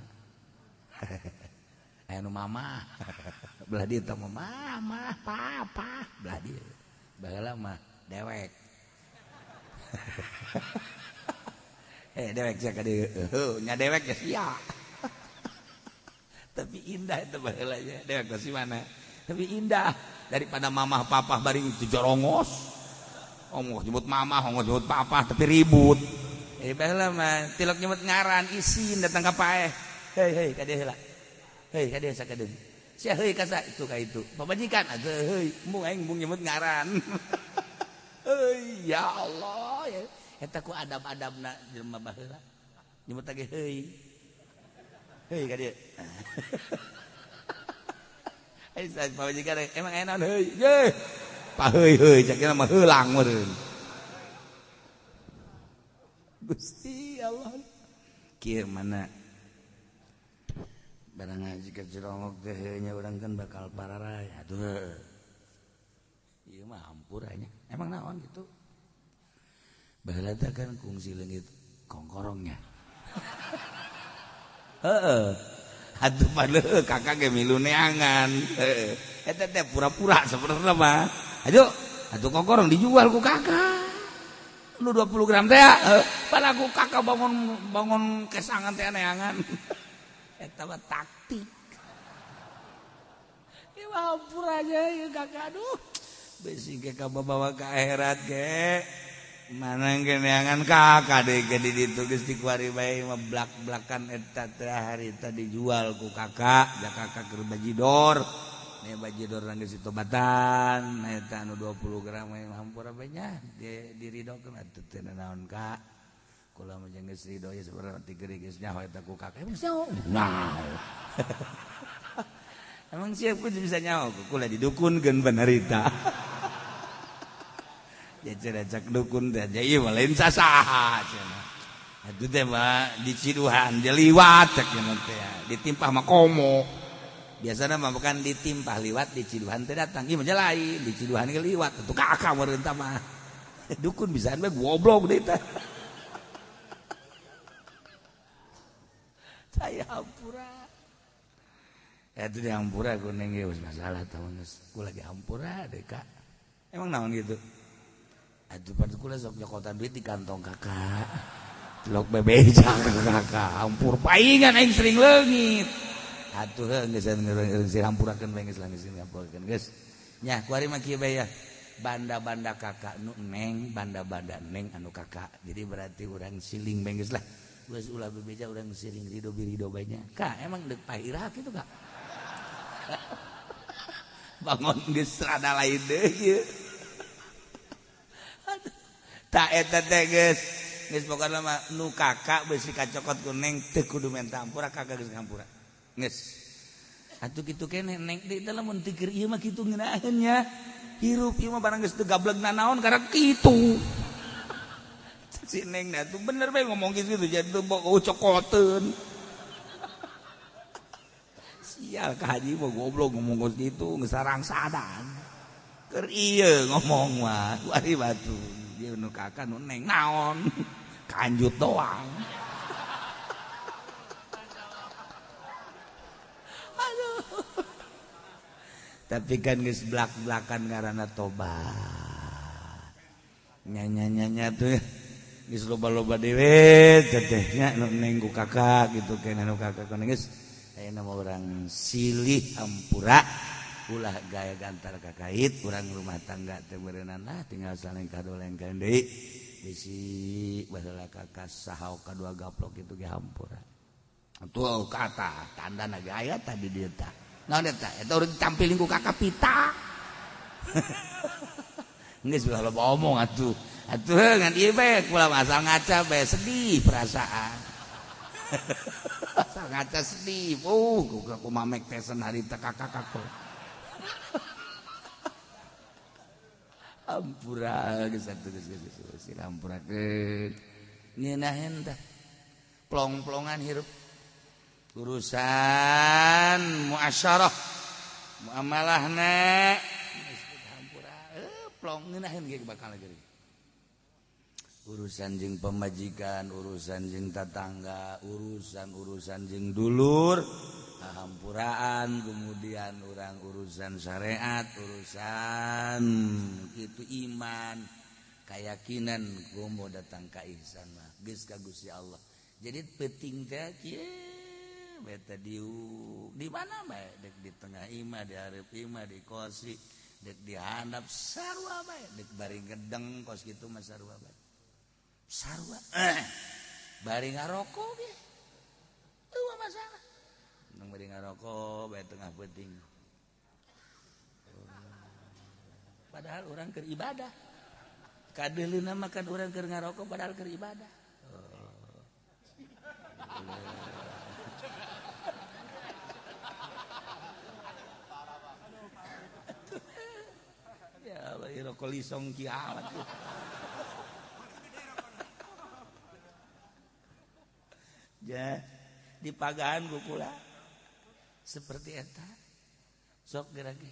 aya nu mama belah dieu teh mama papa belah dieu baheula mah dewek dewek sia ka dieu nya dewek geus sia tapi indah itu baheula nya dewek teh si mana tapi indah daripada mamah papa bari jorongos onggoh nyebut mamah onggoh nyebut papa tapi ribut baheula mah tilok nyebut ngaran isin datang ka paeh hei hei ka dieu heula hei ka dieu sakadeung sia heuy ka sa itu ka itu pamajikan atuh heuy embung aing embung nyebut ngaran heuy ya Allah ya eta ku adab-adabna jelema baheula nyebut lagi heuy heuy ka dieu ai sa pamajikan emang aya naon heuy ye pa heuy heuy cak mah heulang meureun Gusti Allah kieu mana barang ngaji ke Cilongok teh nya urang kan bakal pararay atuh ieu mah hampura nya emang naon gitu baheula teh kan kungsi leungit kongkorongnya heeh atuh padahal kakak ge milu neangan heeh eta teh pura-pura sebenarnya mah ayo atuh kongkorong dijual ku kakak nu 20 gram teh padahal ku kakak bangun bangun kesangan teh neangan eta mah taktik ieu mah hampura aja ieu kakak aduh besi ge ka bawa ka akhirat ge mana ge neangan kakak deui ge di ditu geus dikuari bae mah blak-blakan eta teh harita dijual ku kakak da kakak keur bajidor ne bajidor geus ditobatan eta anu 20 gram mah hampura bae nya diridokeun atuh teu naon kak kula mah jeung geus ridho ya sebenarnya tigeri geus nyaho eta ku kakak emang nyaho nyaho emang siap ku bisa nyaho kula didukunkeun panarita ya cenah cak dukun teh ieu mah lain sasaha cenah atuh teh mah diciduhan dia liwat cak cenah teh ditimpah mah komo biasana mah bukan ditimpah liwat diciduhan teh datang ieu mah lain diciduhan ge liwat atuh kakak meureun tah mah dukun bisaan bae goblok deui teh. Saya hampura. Itu di hampura kuning ge geus masalah tahun geus. Ku lagi hampura deh kak. Emang naon gitu? Aduh pan kula sok nyokotan duit di kantong kakak. Tilok bebeja kakak. Hampur paingan aing sering leungit. Atuh heuh geus geus hampurakeun bae geus lah geus hampurakeun geus. Nya kuari mah kieu bae ya. Banda-banda kakak nu neng, banda-banda neng anu kakak. Jadi berarti urang siling bae geus lah. Geus ulah bebeja urang siling ridho birido bae nya. Kak emang deuk pahira kitu kak. Bangun geus rada lain deui ieu. Tak eta teh geus geus pokona mah nu kakak beusi kacokot ku neng teu kudu menta ampura kakak geus ngampura. Geus. Atuh kitu keneh neng teh lamun teu keur ieu mah kitu ngeunaheun nya. Hirup ieu mah barang geus teu gableg nanaon karek kitu. Si neng dah tuh bener bae ngomong gitu jadi tuh cokoteun. Sial ka haji mah goblok ngomong gitu geus sarang-sadan. Keur ieu ngomong mah kuari batu. Dia nu kakak nu neng naon kanjut doang. Aduh. Tapi kan geus blak-blakan ngaranna tobat. Nya-nya-nya tuh geus loba-loba dewe teteh nya nu neng ku kakak gitu keneh nu kakak geus ayeuna mah urang silih hampura ulah gaya gantar kakait urang rumah tangga teh beureunan lah tinggal saling kadolengkeun deui bisi baheula kakak saha kadua gaplok kitu ge hampura. Tuh kata tandana ge aya tadi dieu tah. Naon eta? Eta urang ditampilin ku kakak pita. Geus ulah loba omong atuh. Atuh ngan ieu bae kula asal ngaca bae sedih perasaan. Asal ngaca sedih. Ku mamek tesen harita kakak-kakak. Ampura geus atuh geus geus ampurakeun. Ngeunaheun tah. Plong-plongan hirup. Urusan muasyarah muamalahna geus hampura plong ngeunaheun ge bakal geuring. Urusan jeung pemajikan, urusan jeung tatangga, urusan-urusan jeung dulur, hampuraan, kemudian orang urusan syariat, urusan itu iman, keyakinan komo datang ka ihsan mah geus ka Gusti Allah. Jadi penting teh kieu beta diuk di mana bae dek di tengah imah, di hareup imah, di kosi, dek di handap sarua bae, dek bari gedeng kos kitu mah sarua bae. Sarua bari ngarokok ge eueuh masalah. Nang bari ngarokok bae tengah peuting. Padahal urang keur ibadah. Kadeuleuna mah kan urang keur ngarokok padahal keur ibadah. Ya Allah, rokok lisong kiamat. Ja, dipagahan ku kula. Seperti eta. Sok geura ge.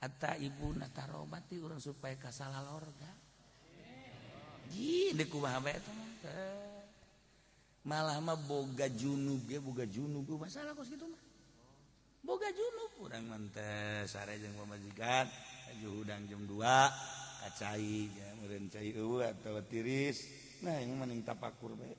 Eta ibuna tarobat ti urang supaya kasalah lorga. Ji, deuk kumaha bae eta mah. Malah mah boga junub ge, boga junub masalah kos kitu mah. Boga junub urang mah teh sare jeung pamajikan, aju hudang jam 2, kacai ya meureun cai eueuh atawa tiris. Nah, yang mending tapakur bae.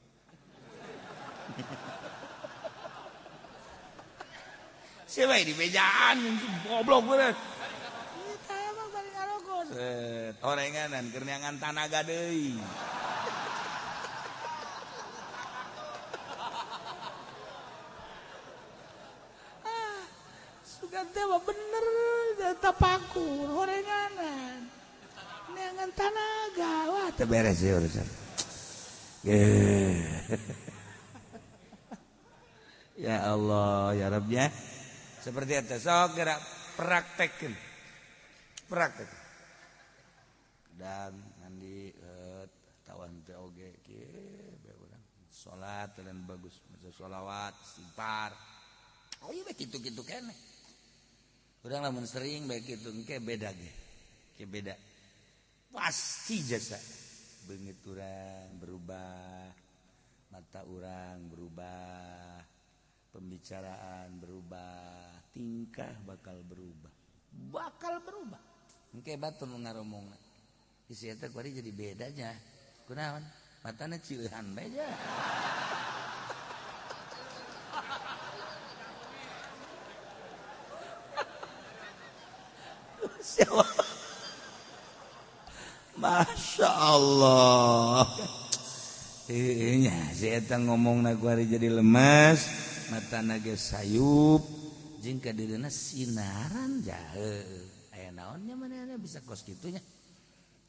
Siapa di bejaan goblok bener. Kita emang bari ngarokok. Set, orenganan keur neangan tanaga deui. Ah, sugan teh mah bener tapakur orenganan. Neangan tanaga, wah teu beres ieu urusan. Ya Allah, ya Rabbnya. Seperti itu, sok gerak praktekin. Praktek. Dan mandi tawan teh oge kieu bae urang. Salat dan bagus, maca sholawat, istighfar. Ayo bae kitu-kitu keneh. Urang lamun sering bae kitu engke beda ge. Ke beda. Pasti jasa beungit urang berubah, mata urang berubah, pembicaraan berubah, tingkah bakal berubah. Bakal berubah. Engke batur nu ngaromongna. Isi eta kuari jadi bedanya. Kunaon? Matana cileuhan bae ja. Masya Allah. Nya si eta ngomongna kuari jadi lemes, matana ge sayup, jeung kadirina sinaran jahe. Aya naonnya manehna bisa kos kitunya.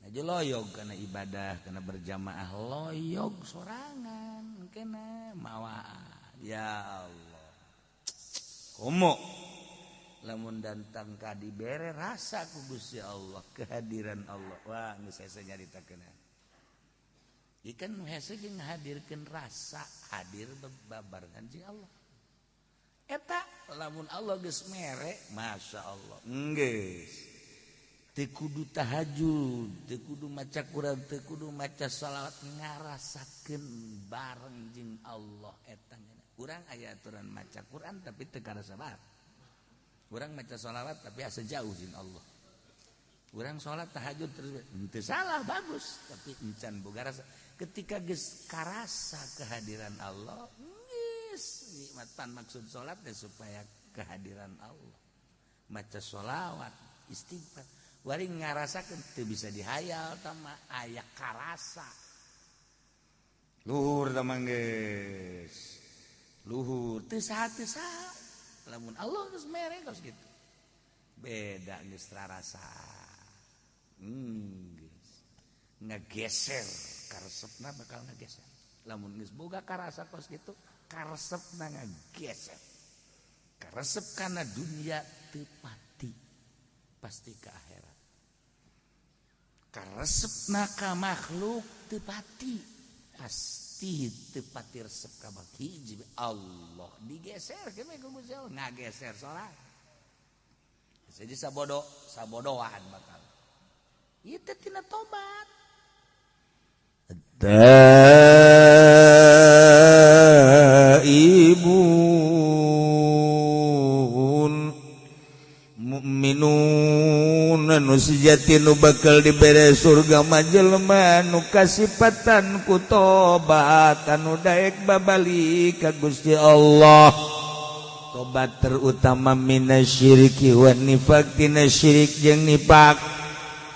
Aja loyog kana ibadah, kana berjamaah loyog sorangan kena mawaan. Ya Allah. Komo lamun datang ka dibere rasa ku Gusti Allah, kehadiran Allah. Wah, geus hese nyaritakeun. Ikan hese jeung ngahadirkeun rasa hadir bebarengan jeung Allah. Eta lamun Allah geus mere, Masya Allah. Geus. Teu kudu tahajud, teu kudu maca Quran, teu kudu maca shalawat, ngarasakeun bareng jeung Allah eta. Urang aya aturan maca Quran tapi teu karasa bareng. Urang maca sholawat tapi asa jauh jeung Allah. Urang sholat tahajud terus henteu salah bagus, tapi encan boga rasa. Ketika geus karasa kehadiran Allah, geus nikmatan maksud sholat teh supaya kehadiran Allah. Maca sholawat, istighfar. Wari ngarasakeun teu bisa dihayal tama aya karasa. Luhur tama geus. Luhur teu saha teu saha. Lamun Allah geus mere kos kitu. Beda geus rarasa. Geus. Ngageser karesepna bakal ngageser. Lamun geus boga karasa kos kitu, karesepna ngageser. Karesep kana dunia teu pati, pasti ke akhirat. Karesepna ka makhluk teu pati, pasti teu pati resep ka hiji Allah. Digeser ke ku Gusti Allah, ngageser sorangan. Jadi sabodo, sabodoan bakal. Ieu teh tina tobat. Taibun mukminun nu sejati nu bakal dibere surga mah jelema nu kasipatan ku tobat anu daek babalik ka Gusti Allah. Tobat terutama minasyiriki wan nifaq, tina syirik jeung nifaq.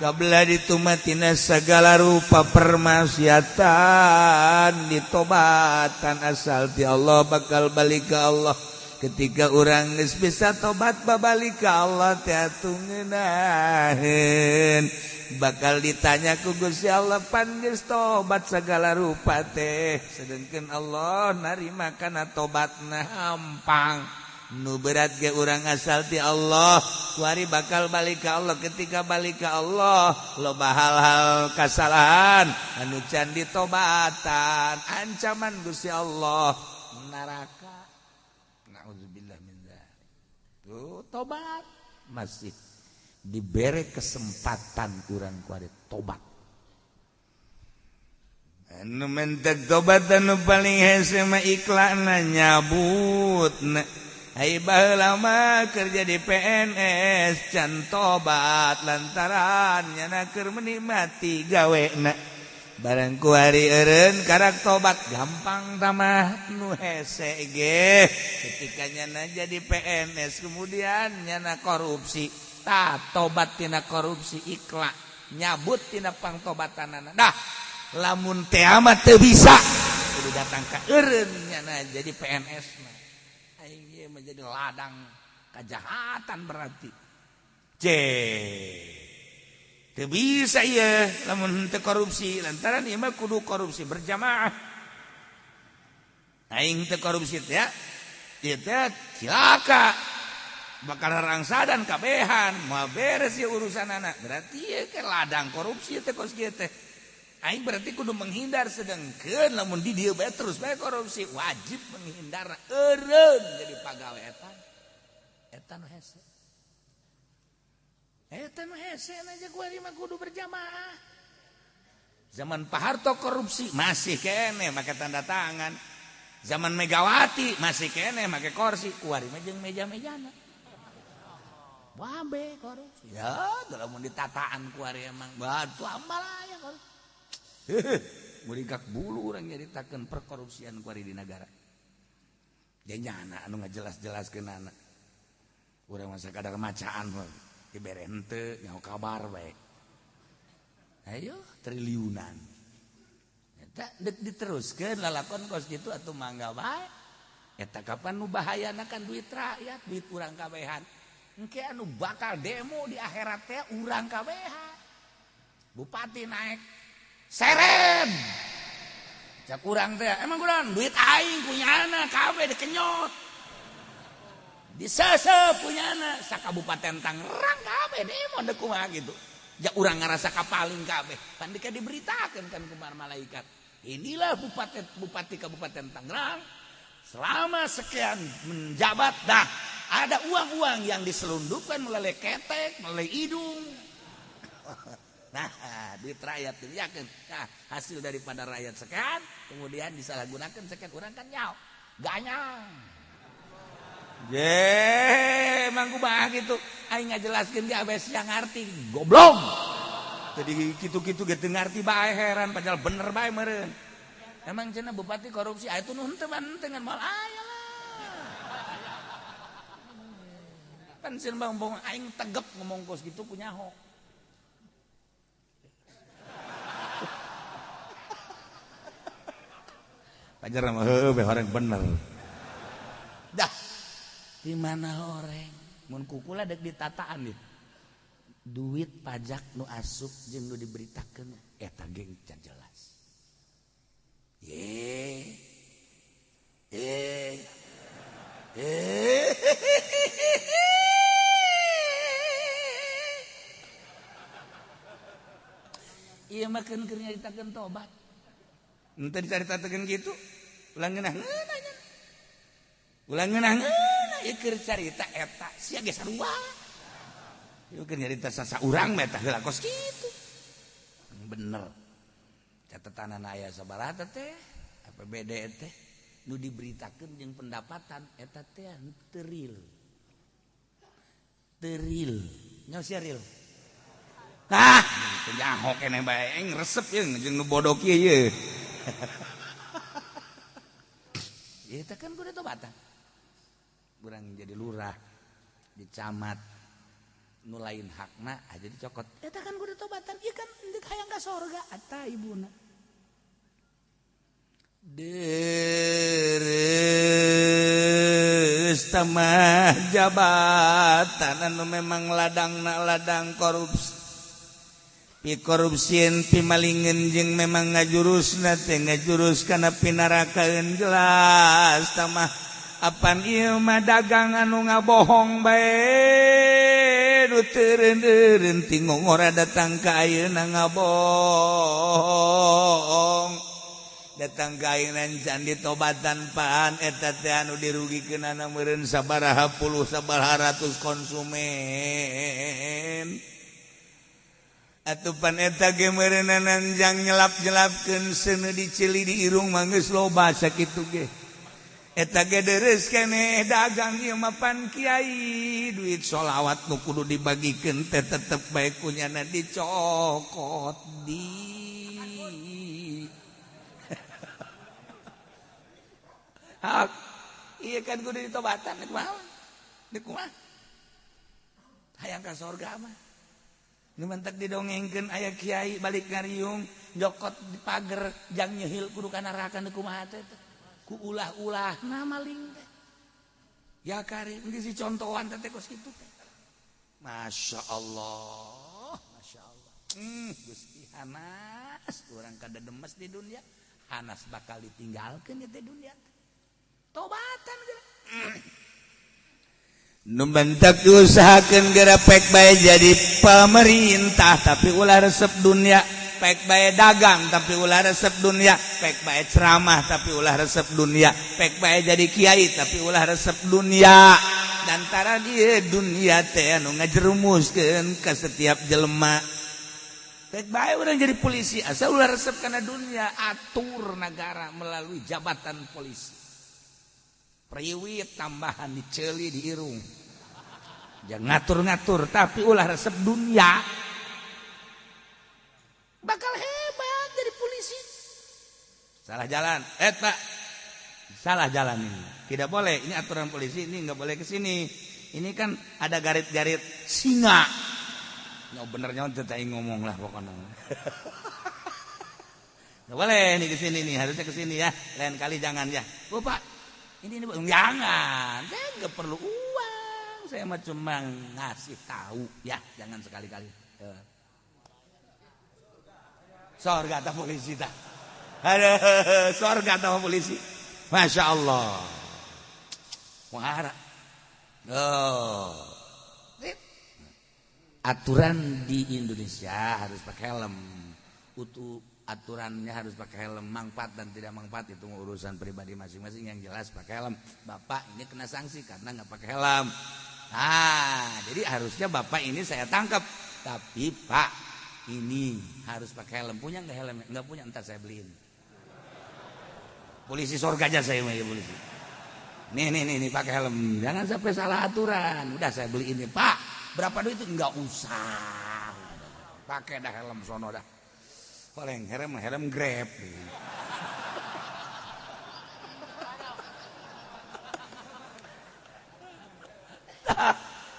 Kabla ditumatina segala rupa permaksiatan ditobatan asal ti Allah bakal balik ke Allah. Ketika urang geus bisa tobat babalik ka Allah teh atuh ngeunaheun. Bakal ditanya ku Gusti Allah pan geus tobat segala rupa teh, sedengkeun Allah narima kana tobatna hampang. Nu berat ge urang asal ti Allah, kuari bakal balik ka Allah. Ketika balik ka Allah loba hal-hal kasalahan anu can ditobatan, ancaman Gusti Allah neraka. Nauzubillah min dzalik. Tuh tobat masih diberi kesempatan urang kuari tobat. Anu mentek tobat anu paling hese mah iklanna nyabut. Hai baheula mah kerja di PNS can tobat lantaran nyana keur menikmati gawena. Barang kuari eureun karak tobat gampang tamah nu hese ge. Ketika nyana jadi PNS kemudian nyana korupsi, tah tobat tina korupsi ikhlas nyabut tina pangtobatanana. Dah lamun teh mah teu bisa kudu datang ka eureun nyana jadi PNS mah. Aing ieu menjadi ladang kejahatan berarti. C teu bisa ieu lamun teu korupsi lantaran ieu mah kudu korupsi berjamaah. Aing teu korupsi teh ya, ieu teh cilaka. Bakal rangsadan kabehan, moal beres ieu urusanana. Berarti ieu ke ladang korupsi teh kos kieu teh. Aing berarti kudu menghindar, sedengkeun lamun di dieu bae terus bae korupsi, wajib menghindar eureun jadi pagawe eta. Eta nu hese. Eta nu hese aja kuari mah kudu berjamaah. Zaman Pak Harto korupsi masih kene make tanda tangan. Zaman Megawati masih kene make kursi, kuari mah jeung meja-mejana. Wabe korupsi. Ya, lamun ditataan kuari emang batu amal aya korupsi. Murigak bulu urang nyaritakeun perkorupsian kuari di negara. Janyana anu ngajelas-jelaskeun anak. Urang mah sakadar macaan we. Dibere henteu nyaho kabar bae. Ayo triliunan. Eta deuk diteruskeun lalakon kos kitu atuh mangga bae. Eta kapan nu bahayana kan duit rakyat, duit urang kabehan. Engke anu bakal demo di akhirat teh urang kabehan. Bupati naik serem. Cak urang teh emang kurang duit aing punyana kabeh dikenyot. Disesep punyana sakabupaten Tangerang kabeh demo deuk kumaha gitu. Ja urang ngarasa kapaling kabeh. Pan dika diberitakeun kan ku malaikat. Inilah bupati Kabupaten Tangerang selama sekian menjabat dah ada uang-uang yang diselundupkan melalui ketek, melalui hidung. Nah, duit rakyat yakin. Nah, hasil daripada rakyat sekian, kemudian disalahgunakan sekian orang kan nyaw, ganyang. Je, emang kumaha gitu. Aing ngajelaskeun ge abes yang ngarti, goblok. Jadi kitu-kitu ge teu ngarti bae heran padahal bener bae meureun. Emang cenah bupati korupsi, aya tuh nu henteu mah henteu ngan moal aya lah. Pan sieun bang aing tegep ngomong kos gitu ku nyaho. Pajar mah heueuh be horeng bener. Dah. Di mana horeng? Mun kukula dek ditataan ieu. Duit pajak nu asup jeung nu diberitakeun eta geng can jelas. Ye. Eh. Eh. Ieu mah keun keur nyaritakeun tobat. Henteu dicaritakeun kitu, ulah ngeunah-ngeunah nya. Ulah ngeunah-ngeunah ieu keur carita eta sia ge sarua. Ieu keur nyarita sasaurang mah eta heula kos kitu. Bener. Catatanana aya sabaraha teh APBD teh nu diberitakeun jeung pendapatan eta teh teu real. Teu real. Nya sia real. Tah, teu nyaho keneh bae aing resep jeung jeung nu bodoh kieu ye. Eta kan kudu tobatan. Urang jadi lurah, di camat, nu lain hakna aja dicokot. Eta kan kudu tobatan, ieu kan deuk hayang ka sorga eta ibuna. Deres tamah jabatan anu memang ladangna ladang korupsi. Pi korupsieun pi malingeun jeung memang ngajurusna teh ngajurus kana pinarakaeun jelas tamah apan ieu mah dagang anu ngabohong bae nu teu eureun ti ngongora datang ka ayeuna ngabohong datang ka ayeuna can ditobatan pan eta teh anu dirugikeunana meureun sabaraha puluh sabaraha ratus konsumen. Atupan eta ge meureunana jang nyelap-nyelapkeun seuneu diceli di irung mah geus loba sakitu ge. Eta ge deres keneh dagang ieu mah pan kiai duit sholawat nu kudu dibagikeun teh tetep bae kunyana dicokot di. Hak ieu kan kudu ditobatan kumaha? Deuk kumaha? Hayang ka sorga mah. Nu mentek didongengkeun aya kiai balik ngariung nyokot di pager jang nyehil kudu ka neraka nu kumaha teh ku ulah-ulah na maling teh. Ya karim geus dicontohan teh kos kitu teh. Masya Allah, Masya Allah. Gusti hanas urang kada demes di dunia, hanas bakal ditinggalkeun ieu teh dunia teh. Tobatan geura. Nu bentak diusahakeun geura pek bae jadi pemerintah tapi ulah resep dunia, pek bae dagang tapi ulah resep dunia, pek bae ceramah tapi ulah resep dunia, pek bae jadi kiai tapi ulah resep dunia. Dantara ieu dunia teh anu ngajerumuskeun ka setiap jelema. Pek bae urang jadi polisi asal ulah resep kana dunia, atur negara melalui jabatan polisi. Priwit tambahan diceli di irung. Jangan ngatur-ngatur tapi ulah resep dunia. Bakal hebat jadi polisi. Salah jalan. Pak. Salah jalan ini. Tidak boleh. Ini aturan polisi ini enggak boleh ke sini. Ini kan ada garit-garit singa. Nyo benernya teu teh ngomong lah pokoknya. Enggak boleh ini ke sini nih, harusnya ke sini ya. Lain kali jangan ya. Bu, Pak. Ini jangan, saya nggak perlu uang, saya mah cuma ngasih tahu ya, jangan sekali-kali. Sorga atau polisi tak? Aduh, sorga atau polisi? Masya Allah. Wah, oh. Aturan di Indonesia harus pakai helm. Utuh. Aturannya harus pakai helm, manfaat dan tidak manfaat itu urusan pribadi masing-masing. Yang jelas pakai helm. Bapak ini kena sanksi karena nggak pakai helm. Nah, jadi harusnya bapak ini saya tangkap. Tapi Pak, ini harus pakai helm. Punya nggak helm? Nggak punya, ntar saya beliin. Polisi sorga aja saya mau polisi. Nih nih nih, nih pakai helm. Jangan sampai salah aturan. Udah saya beliin nih, Pak. Berapa duit itu? Nggak usah. Pakai dah helm sono dah. Paling helm helm Grab.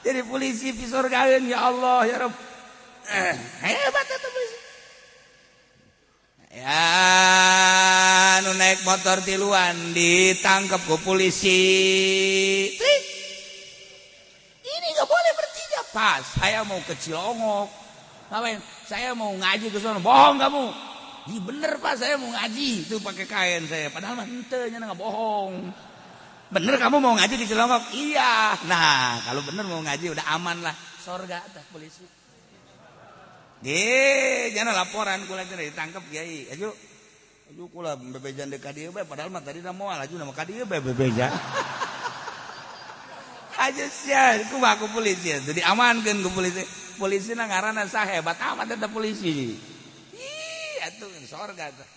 Jadi polisi pisorgaeun ya Allah ya Rabb. Hebat eta polisi. Ya nu naik motor tiluan ditangkap ku polisi. Trik. Ini nggak boleh bertiga. Pas saya mau ke Cilongok. Ngapain? Saya mau ngaji ke sana. Bohong kamu. Ih bener Pak, saya mau ngaji. Itu pakai kain saya. Padahal mah henteu nya nggak bohong. Bener kamu mau ngaji di Cilongok? Iya. Nah, kalau bener mau ngaji udah aman lah. Sorga tah polisi. Ge, jangan laporan kula teh ditangkap kiai. Aju. Aju kula bebejan deuk ka dieu bae padahal mah tadi moal aju nama ka dieu bae bebeja. Aja sia, kumaha ku polisi teu diamankeun ku polisi. Polisi na ngaranna saha hebat amat eta polisi. Ih, atuh sorga teh.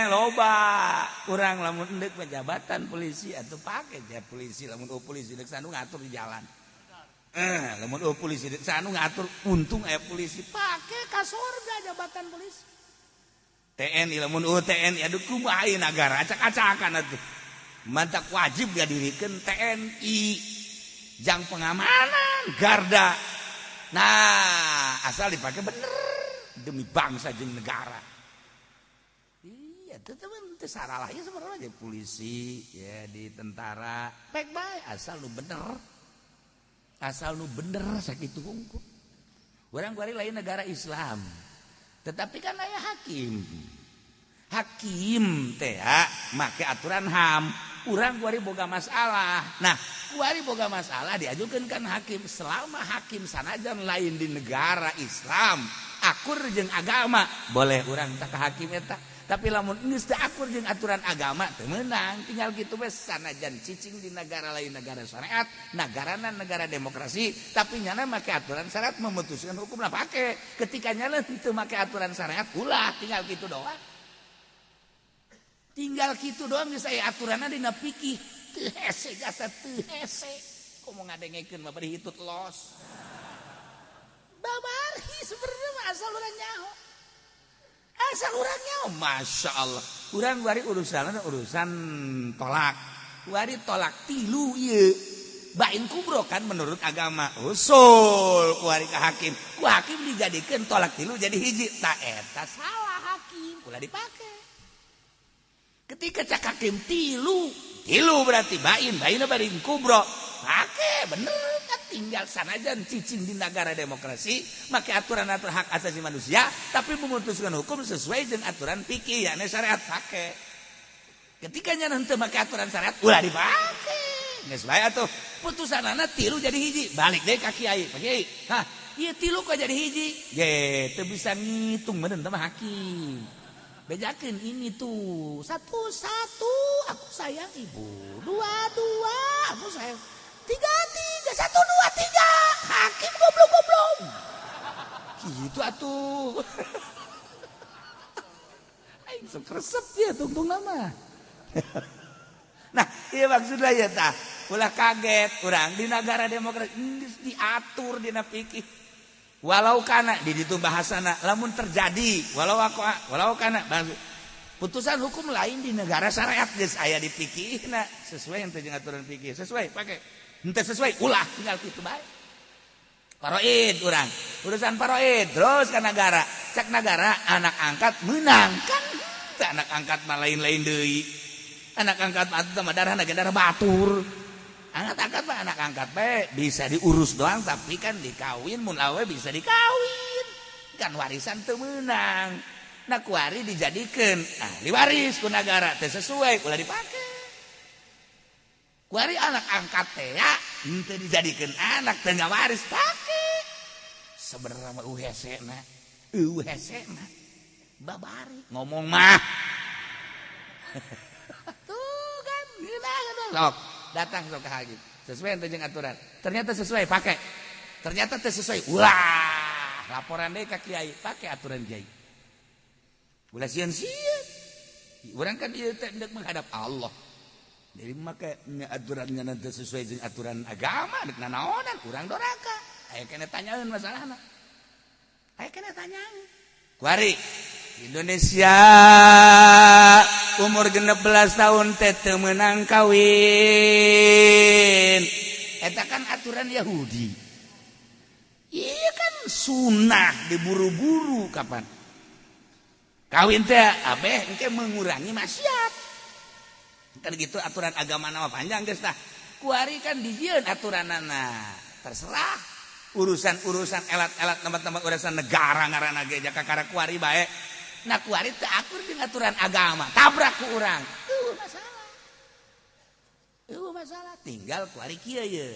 Loba urang lamun endek jabatan polisi atau pakai ja polisi lamun oh polisi dek sanu ngatur di jalan. Lamun oh polisi dek sanu ngatur untung aya polisi pakai ka sorga jabatan polisi. TNI lamun oh TNI aduh kumaha ieu nagara acak-acakan atuh. Mantak wajib ngadirikeun TNI jang pengamanan garda. Nah, asal dipakai bener demi bangsa jeung negara. Iya, teman teu salah ya sebenarnya jadi polisi ya di tentara baik baik asal lu bener. Asal lu bener sakitu hungkul. Urang kuari lain negara Islam. Tetapi kan aya hakim. Hakim teh make aturan HAM. Urang kuari boga masalah. Nah, kuari boga masalah diajukeun kan hakim. Selama hakim sanajan lain di negara Islam, akur jeung agama, boleh urang tak ka hakim eta. Tapi lamun geus teu akur jeung aturan agama teu meunang, tinggal kitu we sanajan cicing di negara lain negara syariat, nagarana negara demokrasi, tapi nyana make aturan syariat memutuskan hukum lah pake. Ketika nyana teu make aturan syariat ulah, tinggal kitu doang. Tinggal kitu doang geus aya aturanna dina fikih. Teu hese jasa teu hese. Komo ngadengekeun mah bari hitut los. Babari sebenarnya mah asal urang nyaho. Asal urangnya, masya Allah. Urang wari urusan urusan tolak. Wari tolak tilu ieu. Bain kubro kan menurut agama. Usul kuari ka hakim. Ku hakim dijadikeun tolak tilu jadi hiji. Ta eta salah hakim. Ulah dipake. Ketika cak hakim tilu, tilu berarti bain, bain bain kubro. Pake bener kan tinggal sanajan cicing di negara demokrasi make aturan-aturan hak asasi manusia tapi memutuskan hukum sesuai dengan aturan fikih yakni syariat pake. Ketika nya henteu make aturan syariat ulah dipake. Geus bae atuh putusanana tilu jadi hiji, balik deui ka kiai. Pak kiai, hah, ieu tilu kok jadi hiji? Ge, teu bisa ngitung meureun teh mah hakim. Bejakeun ini tuh, satu-satu aku sayang ibu, dua-dua aku sayang, tiga-tiga, satu, dua, tiga. Hakim goblok-goblok. Gitu atuh. Aing sok resep ya tungtung nama. Nah, iya maksudnya ya tah. Ulah kaget urang di negara demokrasi geus diatur dina fikih. Walau kana di ditu bahasana lamun terjadi walau aku walau kana putusan hukum lain di negara syariat geus aya di fikihna sesuai yang jeung aturan fikih sesuai pake henteu sesuai ulah tinggal kitu bae. Faraid urang urusan faraid terus ka nagara cak nagara anak angkat menang kan teu anak angkat mah lain-lain deui anak angkat mah atuh mah darahna ge darah batur. Anak angkat mah anak angkat bae bisa diurus doang tapi kan dikawin mun awe bisa dikawin kan warisan teu meunang. Nah kuari dijadikeun ahli waris ku nagara teu sesuai ulah dipake. Kuari anak angkat teh ya henteu dijadikeun anak teu ngawaris pake. Sebenarnya mah eueuh hesena babari ngomong mah. Tuh kan gila sok. Datang sok ke hakim sesuai jeung aturan ternyata sesuai pakai ternyata teu sesuai ulah laporan deui ka kiai pakai aturan kiai ulah sieun-sieun urang kan ieu teh hendak menghadap Allah jadi make aturannya nanti sesuai jeung aturan agama deuk nanaonan urang doraka aya keneh tanyaeun masalahna aya keneh tanyaeun kuari Indonesia umur 16 tahun teh teu meunang kawin. Eta kan aturan Yahudi. Iya kan sunnah diburu-buru kapan? Kawin teh abeh engke mengurangi maksiat. Kan gitu aturan agama nama panjang geus tah. Kuari kan dijieun aturanana. Terserah urusan-urusan elat-elat tempat-tempat urusan negara ngaranna ge jaka kakara kuari bae. Nah kuari teu akur jeung aturan agama, tabrak ku urang. Eueuh masalah. Eueuh masalah tinggal kuari kieu ye.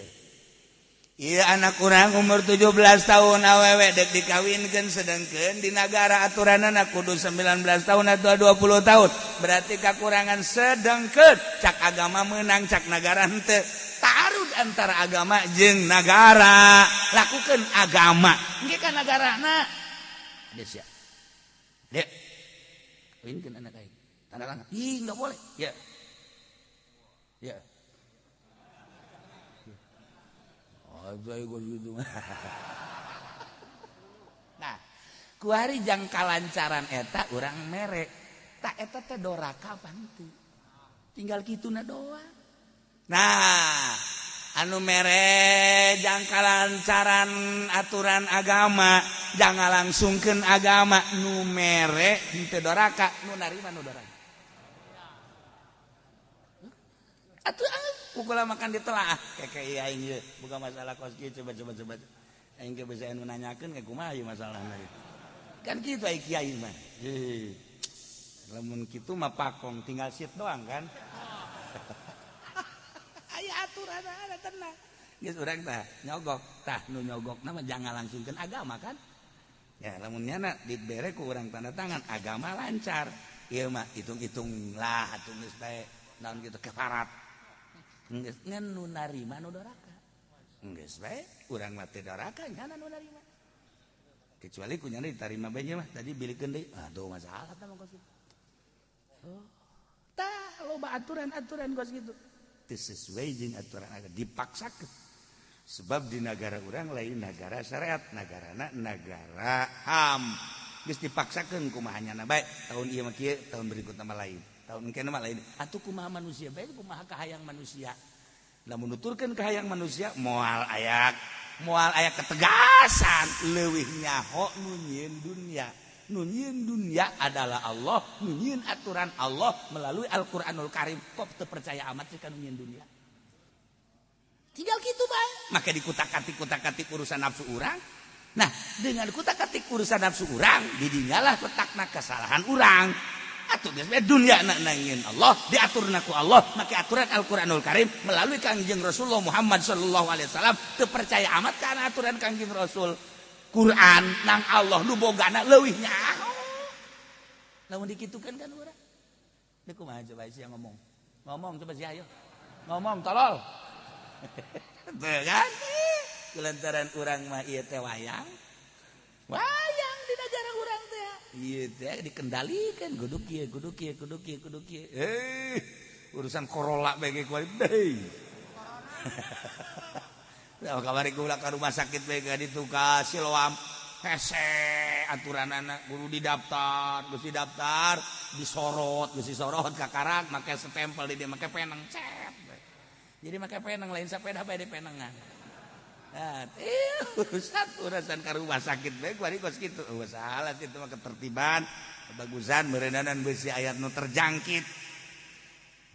Iya anak kurang umur 17 tahun awewe dek dikawinkeun sedangkeun di negara aturanana kudu 19 tahun atau 20 tahun. Berarti kakurangan sedangkeun cak agama menang cak negara henteu. Taarud antara agama jeung negara. Lakukeun agama. Engke ka negarana. Dek sia. Dek. Kawinkeun anak aing. Tanda tangan. Ih, enggak boleh. Ya. Ya. Nah, kuari jang kalancaran eta urang mere. Tak eta teh doraka apa henteu? Tinggal kituna doang. Nah, anu mere jang kalancaran aturan agama, jangan langsungkeun agama nu mere henteu doraka, nu narima nu doraka. Atuh pukul makan ditelaah kayak iya aing ieu bukan masalah kos kieu coba coba coba aing ge bisa anu nanyakeun ka kumaha ieu masalahna kan kitu ai kiai mah heuh lamun kitu mah pakong tinggal sit doang kan aya aturan ada tenang geus urang tah nyogok tah nu nyogokna mah jangan langsungkeun agama kan ya lamun nyana dibere ku urang tanda tangan agama lancar ieu mah hitung-hitung lah atuh geus bae naon kitu kefarat geus ngan nu narima nu doraka geus bae urang mah teu doraka nyana nu narima kecuali ku nyana ditarima bae nya mah tadi bilikeun deui aduh masalah tah mah kos kitu oh tah loba aturan-aturan kos kitu teu sesuai jeung aturan agama dipaksakeun sebab di negara urang lain negara syariat negarana negara HAM geus dipaksakeun kumaha nyana bae tahun ieu mah kieu tahun berikutna mah lain tahun engke mah lain atuh kumaha manusia bae kumaha kahayang manusia lamun nuturkeun kahayang manusia moal aya ketegasan leuwih nyaho nu nyieun dunya nu nyieun dunya adalah Allah nu nyieun aturan Allah melalui Al-Qur'anul Karim kok teu percaya amat sih ka nu nyieun dunya tinggal kitu bae maka dikutak-katik urusan nafsu urang. Nah dengan kutak-katik urusan nafsu urang didinyalah letakna kesalahan urang. Atuh geus dunya na nangin Allah diaturna ku Allah make aturan Al-Qur'anul Karim melalui Kangjeng Rasulullah Muhammad sallallahu alaihi wasallam teu percaya amat kana aturan Kangjeng Rasul Quran nang Allah nu bogana leuwih nyaho lamun dikitukeun kan urang deui kumaha coba sia ngomong ngomong coba sia ayo ngomong tolol teu kan kulantaran urang mah ieu teh wayang wayang di negara urang teh ieu teh dikendalikan kudu kieu kudu kieu kudu kieu kudu kieu urusan Corolla bae ge kuari deui corona kamari gua ka rumah sakit bae ka ditu ka Siloam hese aturanana kudu didaftar geus didaftar disorot geus disorot kakarak make stempel di dieu make peneng cet jadi make peneng lain sepeda bae di penengan. Nah, urusan ka rumah sakit bae kuari kos kitu. Oh, salah itu mah ketertiban, kebagusan meureunanan beusi ayat nu terjangkit.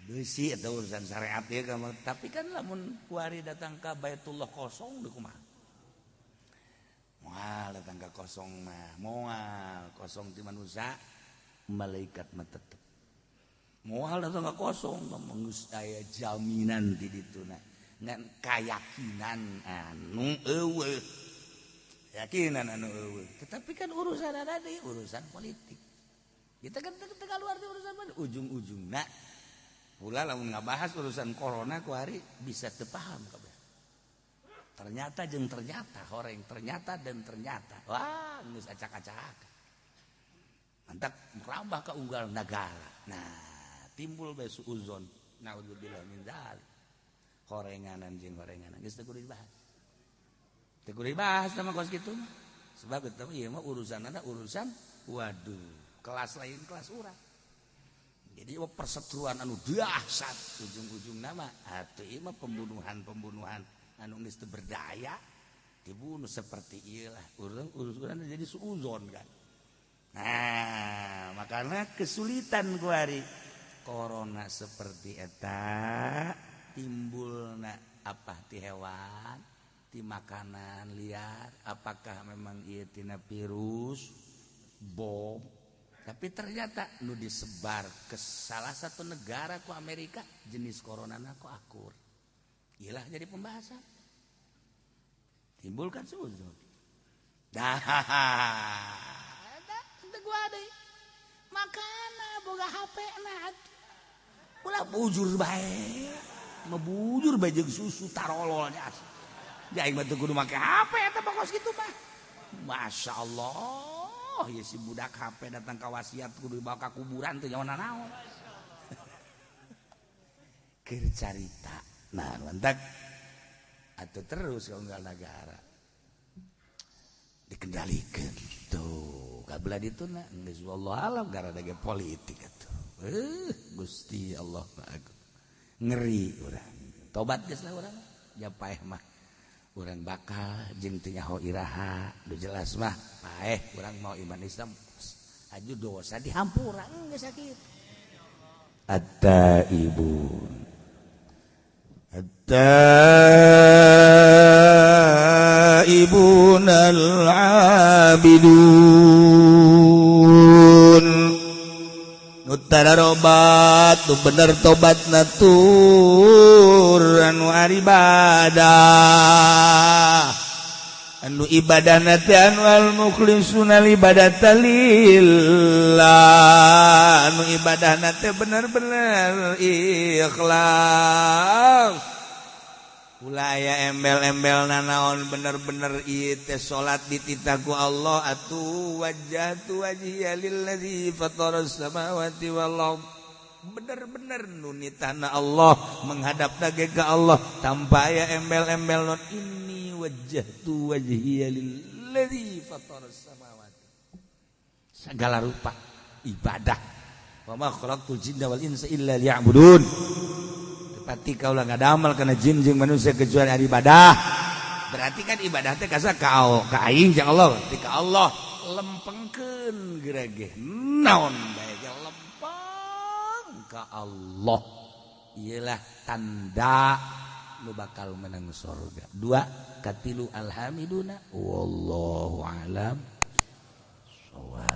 Beusi eta urusan syariat ieu tapi kan lamun kuari datang ka Baitullah kosong deui kumaha? Moal datang ka kosong mah, moal kosong ti manusia, malaikat mah tetep. Moal datang ka kosong mah geus aya jaminan di dituna. Ngan kayakinan anu eueuh. Keyakinan anu eueuh. Tetapi kan urusan ada di urusan politik. Kita kan keluar di urusan mana? Ujung-ujungna pula lamun ngabahas urusan corona ku hari bisa teu paham kabeh. Ternyata jeung ternyata horeng ternyata dan ternyata. Wah, geus acak-acak. Mantak merambah ke unggal negara. Nah, timbul bae suuzon. Naudzubillah min dzalik. Horenganan jeung horenganan geus teu kudu dibahas. Teu kudu dibahas sama kos kitu mah. Sebab eta ieu mah urusanana urusan waduh, kelas lain kelas urang. Jadi perseteruan anu dahsyat ujung-ujung nama atuh ieu mah pembunuhan-pembunuhan Anu geus teu berdaya dibunuh seperti ieu lah. Urang urusan jadi suuzon kan. Nah, makanya kesulitan kuari corona seperti eta timbulna apa ti hewan, ti makanan liar, apakah memang ieu tina virus bom? Tapi ternyata nu disebar ke salah satu negara ku Amerika jenis corona ku akur. Iyalah jadi pembahasan. Timbulkan suuzon. Dah, gua deui. Makana boga HP na ulah bujur bae. Mebujur bae jeung susu tarololnya asli. Ya aing mah teu kudu make HP eta pokos kitu mah. Masya Allah, ya si budak HP datang ka wasiat kudu dibawa ka kuburan teu nyawa naon. Keur carita. Nah, mantak atau terus unggal negara dikendalikan tuh kabelah dituna geus wallahu alam gara ge politik atuh. Gusti Allah ngeri urang. Tobat geus lah urang. Ja paeh mah urang bakal jeung teu nyaho iraha, nu jelas mah paeh urang mau iman Islam aju dosa dihampura geus sakitu. At-taibun At-taibun al-abidun nu tararobat nu bener tobat natur anu ibadah anu ibadah nate anu al-mukhlisuna ibadata lillah anu ibadah nate bener-bener ikhlas. Ulah aya embel-embel nanaon bener-bener ieu teh salat dititah ku Allah atuh wajjahtu wajhiya lillazi fataras samawati wal ard. Bener-bener nu nitahna Allah menghadap ge ka Allah tanpa aya embel-embel non inni wajjahtu wajhiya lillazi fataras samawati. Segala rupa ibadah. Wa ma khalaqtul jinna wal insa illa liya'budun. Pati kaulah nggak damal karena jin jeung manusia kecuali ari ibadah. Berarti kan ibadah teh kasa ka aing jeung Allah, ti ka Allah lempengkeun gerege. Naon bae ge lempeng ka Allah. Iyalah tanda nu bakal menang surga. Dua katilu alhamiduna wallahu alam. Shawab.